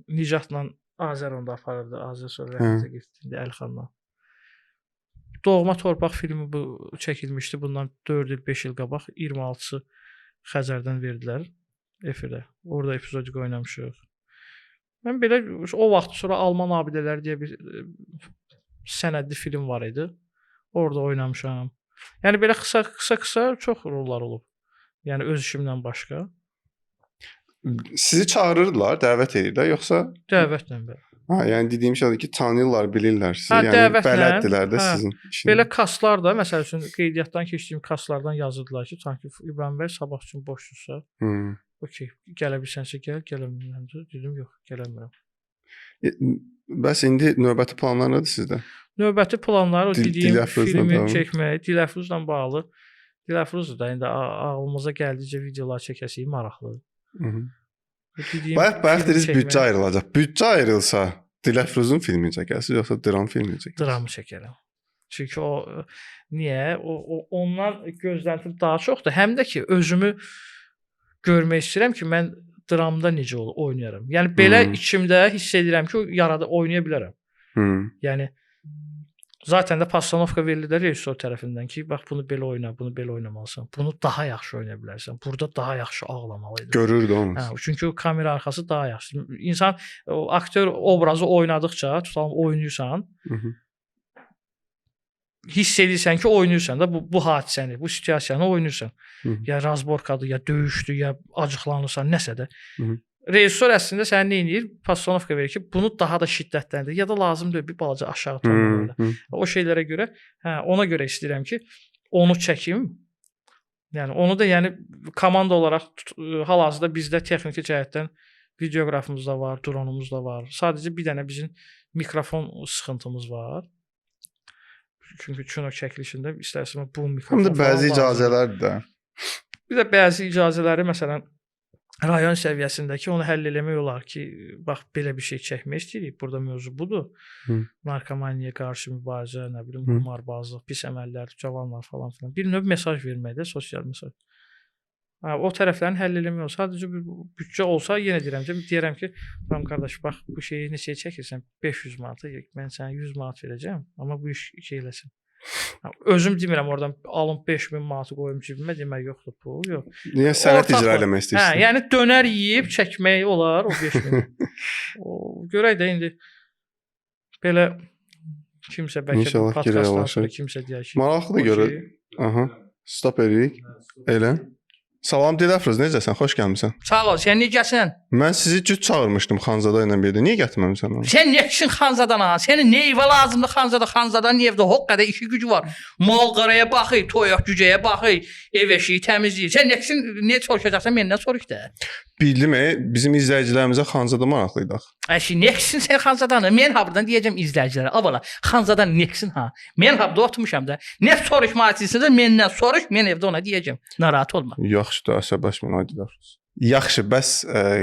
Nicatla Azər onda aparırdı. Azər sonra rəhmətə getdi indi Əlxanla. Doğma Torpaq filmi bu çəkilmişdi bundan 4 il, 5 il qabaq. 26-sı Xəzərdən verdilər efirə. Orada epizodik oynamışıq. Mən belə o vaxt sonra Alman abidələri deyə bir sənədli film var idi. Orada oynamışam. Yəni belə qısa-qısa çox rollar olub. Yəni öz işimdən başqa. Sizi çağırırdılar, dəvət edirlər, yoxsa? Dəvətlə bəli. Ha, yəni dediyim şeydir ki, tanıyırlar, bilirlər sizi. Hə, yəni dəvətlə, bələddirlər də sizin işiniz. Belə kaslar da, məsəl üçün qeydiyyatdan keçdiyim kaslardan yazırdılar ki, sanki İbrahim bəy sabah üçün boşdursa. Okey, gələ bilsənsə gəl, gələ bilmirəmsə, dedim yox, gələ bilmirəm. Bəs indi növbəti planlar nədir sizdə? Növbəti planlar o dediyim filmi çəkmək, Diləfruzla bağlı. Diləfruz da indi ağlımıza gəldikcə videolar çəkəsiyik, maraqlı. Bayaq dediniz büdcə ayrılacaq. Büdcə ayrılsa Diləfruzun filmi çəkəsiniz yoxsa dram filmi çəkəsiniz? Dramı çəkərəm. Çünki o niyə? O ondan gözləntim daha çoxdur. Həm də ki özümü görmək istəyirəm ki, mən dramda necə oynayaram. Yəni belə içimdə hiss edirəm ki, yarada oynaya bilərəm. Yəni zaten də postanovka verilir də rejissor tərəfindən ki, bax bunu belə oyna, bunu belə oynamalısan. Bunu daha yaxşı oynaya bilərsən. Burada daha yaxşı ağlamalıydın. Görürdü onu. Hə, çünki o kamera arxası daha yaxşı. İnsan o aktyor obrazı oynadıqca, tutalım oynayırsan, hiss edirsən ki, oynayırsan da bu hadisəni, bu situasiyanı oynayırsan. Ya razborkadır, ya döyüşdür, ya acıqlanırsan, nəsə də. Rejissor əslində sənə nə edir? Postanovka verir ki, bunu daha da şiddətləndir ya da lazım deyil bir balaca aşağı tonla. O şeylərə görə, hə, ona görə istəyirəm ki, onu çəkim. Yəni onu da yəni komanda olaraq hal-hazırda bizdə texniki cəhətdən videoqrafımız da var, dronumuz da var. Sadəcə bir dənə bizim mikrofon sıxıntımız var. Çünki kino çəkilişində istərsən bu mikrofon. Həm də bəzi icazələr də. Bir də bəzi icazələri məsələn rayon səviyyəsindəki onu həll eləmək olar ki, bax belə bir şey çəkmək istəyirik. Burada mövzu budur. Narkomaniyaya qarşı mübarizə, nə bilim, qumarbazlıq, pis əməllər, cavanlar falan filan. Bir növ mesaj verməkdə, sosial mesaj. Hə, o tərəflərini həll eləmək olar. Sadəcə bir büdcə olsa yenə deyirəm ki, deyirəm ki, tamam qardaş, bax bu şeyi neçəyə çəkirsən? 500 manata, mən sənə 100 manat verəcəm, amma bu iş şey eləsin. Hə, özüm demirəm oradan alım 5000 manatı qoyum cibimə, demək yoxdur pul, yox. Niyə sənət icra Ortaqla. eləmək Hə, istəyirsən? yəni dönər yeyib çəkmək olar o 5000. O görək də indi belə kimsə bəlkə bu İnşallah ki, podkastdan reallaşır. sonra kimsə deyər ki, Maraqlıdır görə. okey. Aha. Stop eləyirik. Elə. Salam Diləfruz, necəsən? Xoş gəlmisən. Sağ ol. Sən necəsən? Mən sizi cüt çağırmışdım Xanzada ilə bir yerdə. Niyə gətirməmisən onu? Sən nə üçün Xanzadan ha? Sənin nə evə lazımdır Xanzada? Xanzadan evdə o qədər işi gücü var. Mal qaraya baxır, toyuq cücəyə baxır, ev eşiyi təmizləyir. Sən nə üçün nə soruşacaqsan məndən soruş da. Bildim, bizim izləyicilərimizə Xanzada maraqlı idi axı. Əşi, nə üçün sən Xanzadanı? Mən ha burdan deyəcəm izləyicilərə. Avala, Xanzadan nə üçün ha? Mən ha burada oturmuşam da. Nə soruşmaq istəyirsən məndən soruş, mən evdə ona deyəcəm. Narahat olma. Yaxşı da əsəbləşməyin ay Diləfruz. Yaxşı, bəs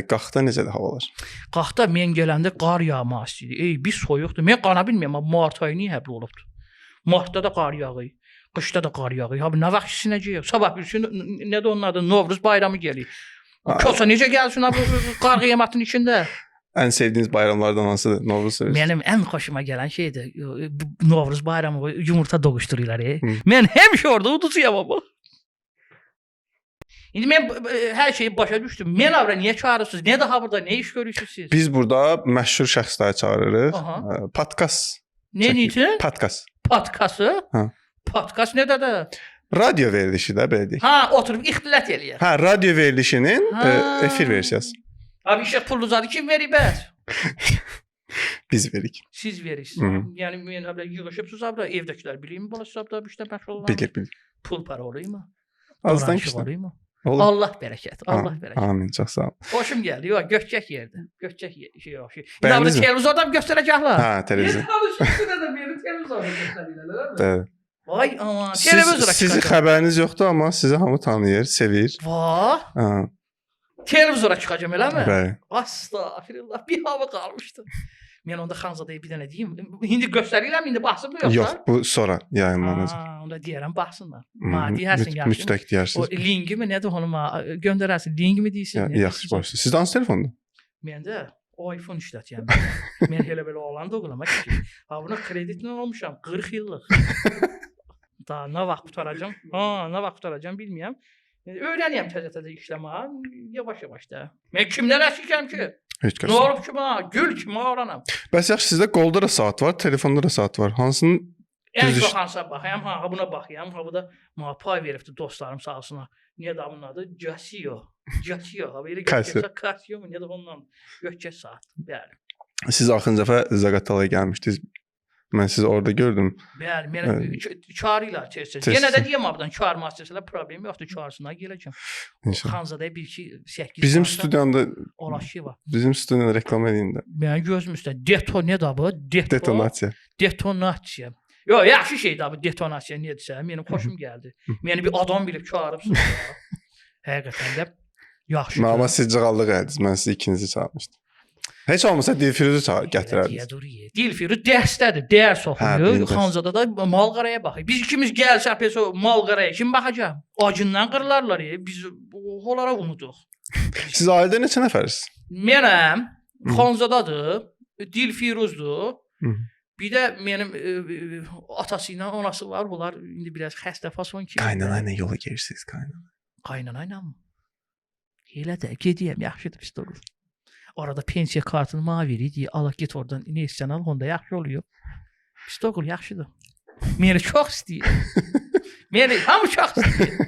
Qaxda necədir havalar? Qaxda mən gələndə qar yağmaq istəyir. Ey, bir soyuqdur. Mən qana bilmirəm, amma mart ayı niyə həbl olubdu? Martda da qar yağır. Qışda da qar yağır. Ha, nə vaxt isinəcəyik? Sabah bir gün nədir onun adı? Novruz bayramı gəlir. Kosa necə gəlsin ha bu qar qiyamətinin içində? Ən sevdiyiniz bayramlardan hansıdır? Novruz sevirsiniz? Mənim ən xoşuma gələn şeydir. Bu Novruz bayramı yumurta doğuşduruyorlar. Hı. Mən həmişə orada uducuyam amma. İndi mən hər şeyi başa düşdüm. Mən avra niyə çağırırsınız? Nə daha burada nə iş görürsünüz siz? Biz burada məşhur şəxsləri çağırırıq. Aha. Podkast. Nə çəkir. üçün? Podkast. Podkası? Hə. Podkast nə də? Radio verilişi də belə deyək. Ha, oturub ixtilaf eləyir. Hə, radio verilişinin Ha. efir versiyası. Abi işə pul uzadı kim verir bəs? Biz veririk. Siz verirsiniz. Hı. Yəni mən hələ yığışıbsınız abra evdəkilər bilirmi bala siz abra bir işlə məşğul olan? Bilir, bilir. Pul para olayım mı? Azdan Dolanışıq kiçdən. olayım mı? Olur. Allah bərəkət, Allah bərəkət. Amin, çox sağ ol. Xoşum gəldi. Yox, gökçək yerdə. Gökçək şey yox. Şey. İndi Bəyəndiniz abra mi? televizordan göstərəcəklər. Hə, televizor. Tanışırsın da məni televizorda göstərirlər, eləmi? Bəli. Vay aman, Siz, televizora sizi çıxacaq. xəbəriniz yoxdur, amma sizi hamı tanıyır, sevir. Vah, Hə, televizora çıxacağam eləmi? bəli. Astağfirullah, bir hava qalmışdı. Mən onda Xanzadaya bir dənə deyim. İndi göstərirəm, indi baxsınmı yoxsa? Yox, bu sonra yayımlanacaq. Ha, onda deyərəm baxsınlar. Hı, Ma, deyərsin yaxşı. Mütləq O deyərsiniz. linki mi nədir onu ma göndərərsin. Link mi deyirsin? Ya, nə yaxşı, deyirsin? başla. Sizdə hansı telefondur? Məndə iPhone işlətiyəm. Mən elə belə oğlan da oğlan ki. Ha buna kreditlə olmuşam 40 illıq. Daha nə vaxt qurtaracağam? Ha, nə vaxt qurtaracağam bilmirəm. Öyrənirəm təzə-təzə işləməyə, yavaş-yavaş da. Mən kimdən əskikəm ki? Heç kəs. Nə olub ki mənə? Gül kimi oğlanam. Bəs yaxşı, sizdə qolda da saat var, telefonda da saat var. Hansının Ən Düz çox iş- hansına baxıyam, ha buna baxıyam, ha bu da mənə pay veribdi dostlarım sağ olsunlar. Niyə də bunun adı? Casio. Casio. Ha belə Casio. gökçə Casio mu? Niyə də ondan gökçə saat. Bəli. Siz axırıncı dəfə Zaqatalaya gəlmişdiniz. Mən sizi orada gördüm. Bəli, məni Bəli. çağırırlar tez-tez. Tez-tez. Yenə də deyəm abdan çağırmaq istəsələr problem yoxdur, çağırsınlar gələcəm. İnşallah. Xanzadaya 1 2 8 Bizim studiyanda Oraşı var. bizim studiyanda reklam eləyin də. Mənim gözüm üstə deto nə də bu? Deto. Detonasiya. Detonasiya. Yox, yaxşı şeydir bu detonasiya nədirsə, mənim xoşum gəldi. Məni bir adam bilib çağırıbsınız ya. Həqiqətən də yaxşı. Mən amma siz cığallıq elədiniz. Mən sizi ikinizi çağırmışdım. Heç olmasa Dilfiruzu gətirərdiniz. Dilfiruz dərsdədir, dərs Hə, oxuyur. bilir dərs. Xanzada da malqaraya baxır. Biz ikimiz gəlsək pes o malqaraya kim baxacaq? Acından qırılarlar. Biz onlara unuduq. Siz ailədə neçə nəfərsiniz? Mənəm Hı. Xanzadadır, Dilfiruzdur. Hı. Bir də mənim atası ilə anası var. Bunlar indi biraz xəstə fason kimi. Qaynana ilə yola gedirsiniz, qaynana. Qaynana ilə mı? Elə də gediyəm, yaxşıdır, pis deyil. Orada pensiya kartını mənə verir, deyir, ala get oradan nə istəyirsən al, onda yaxşı oluyor. Pis deyil, yaxşıdır. Məni çox istəyir. Məni hamı çox istəyir.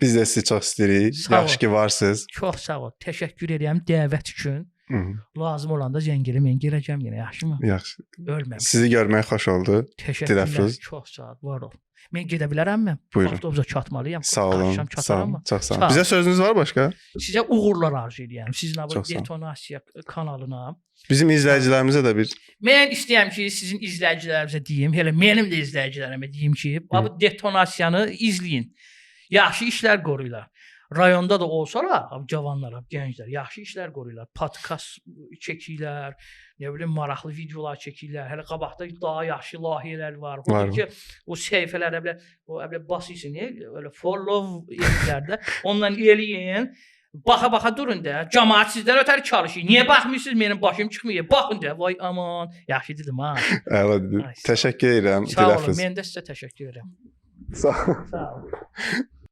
Biz də sizi çox istəyirik. Sağ ol. Yaxşı ki varsınız. Çox sağ ol. Təşəkkür edirəm dəvət üçün. Hı, Lazım olanda zəng elə mən gələcəm yenə, yaxşımı? yaxşı. Ölməm. Sizi görmək xoş oldu. Təşəkkürlər. Diləfruz. Çox sağ ol, var ol. Mən gedə bilərəmmi? Buyurun. Avtobusa çatmalıyam. Sağ olun. Axşam Sağ çataram olun. mı? Çox sağ olun. Sağ ol. Bizə sözünüz var başqa? Sizə uğurlar arzu edirəm. Sizin bu Çox sağ ol. Detonasiya kanalına. Bizim izləyicilərimizə də bir Mən istəyirəm ki, sizin izləyicilərimizə deyim, elə mənim də izləyicilərimə deyim ki, bu detonasiyanı izləyin. Yaxşı işlər qoruyurlar. Rayonda da olsalar, cavanlar, gənclər yaxşı işlər qoruyurlar. Podkast çəkirlər, nə bilim maraqlı videolar çəkirlər. Hələ qabaqda daha yaxşı layihələr var. Var. Odur ki, o səhifələrə belə o belə basırsın, elə follow eləyirlər də. Ondan eləyin. Baxa-baxa durun da. Cəmaət sizdən ötəri çalışır. Niyə baxmırsınız? Mənim başım çıxmır. Baxın da. Vay aman. Yaxşı dedim ha. Əla dedin. Ay, sağ ol. Təşəkkür edirəm Sağ olun. Diləfruz. Mən də sizə təşəkkür edirəm. Sağ ol. Sağ olun.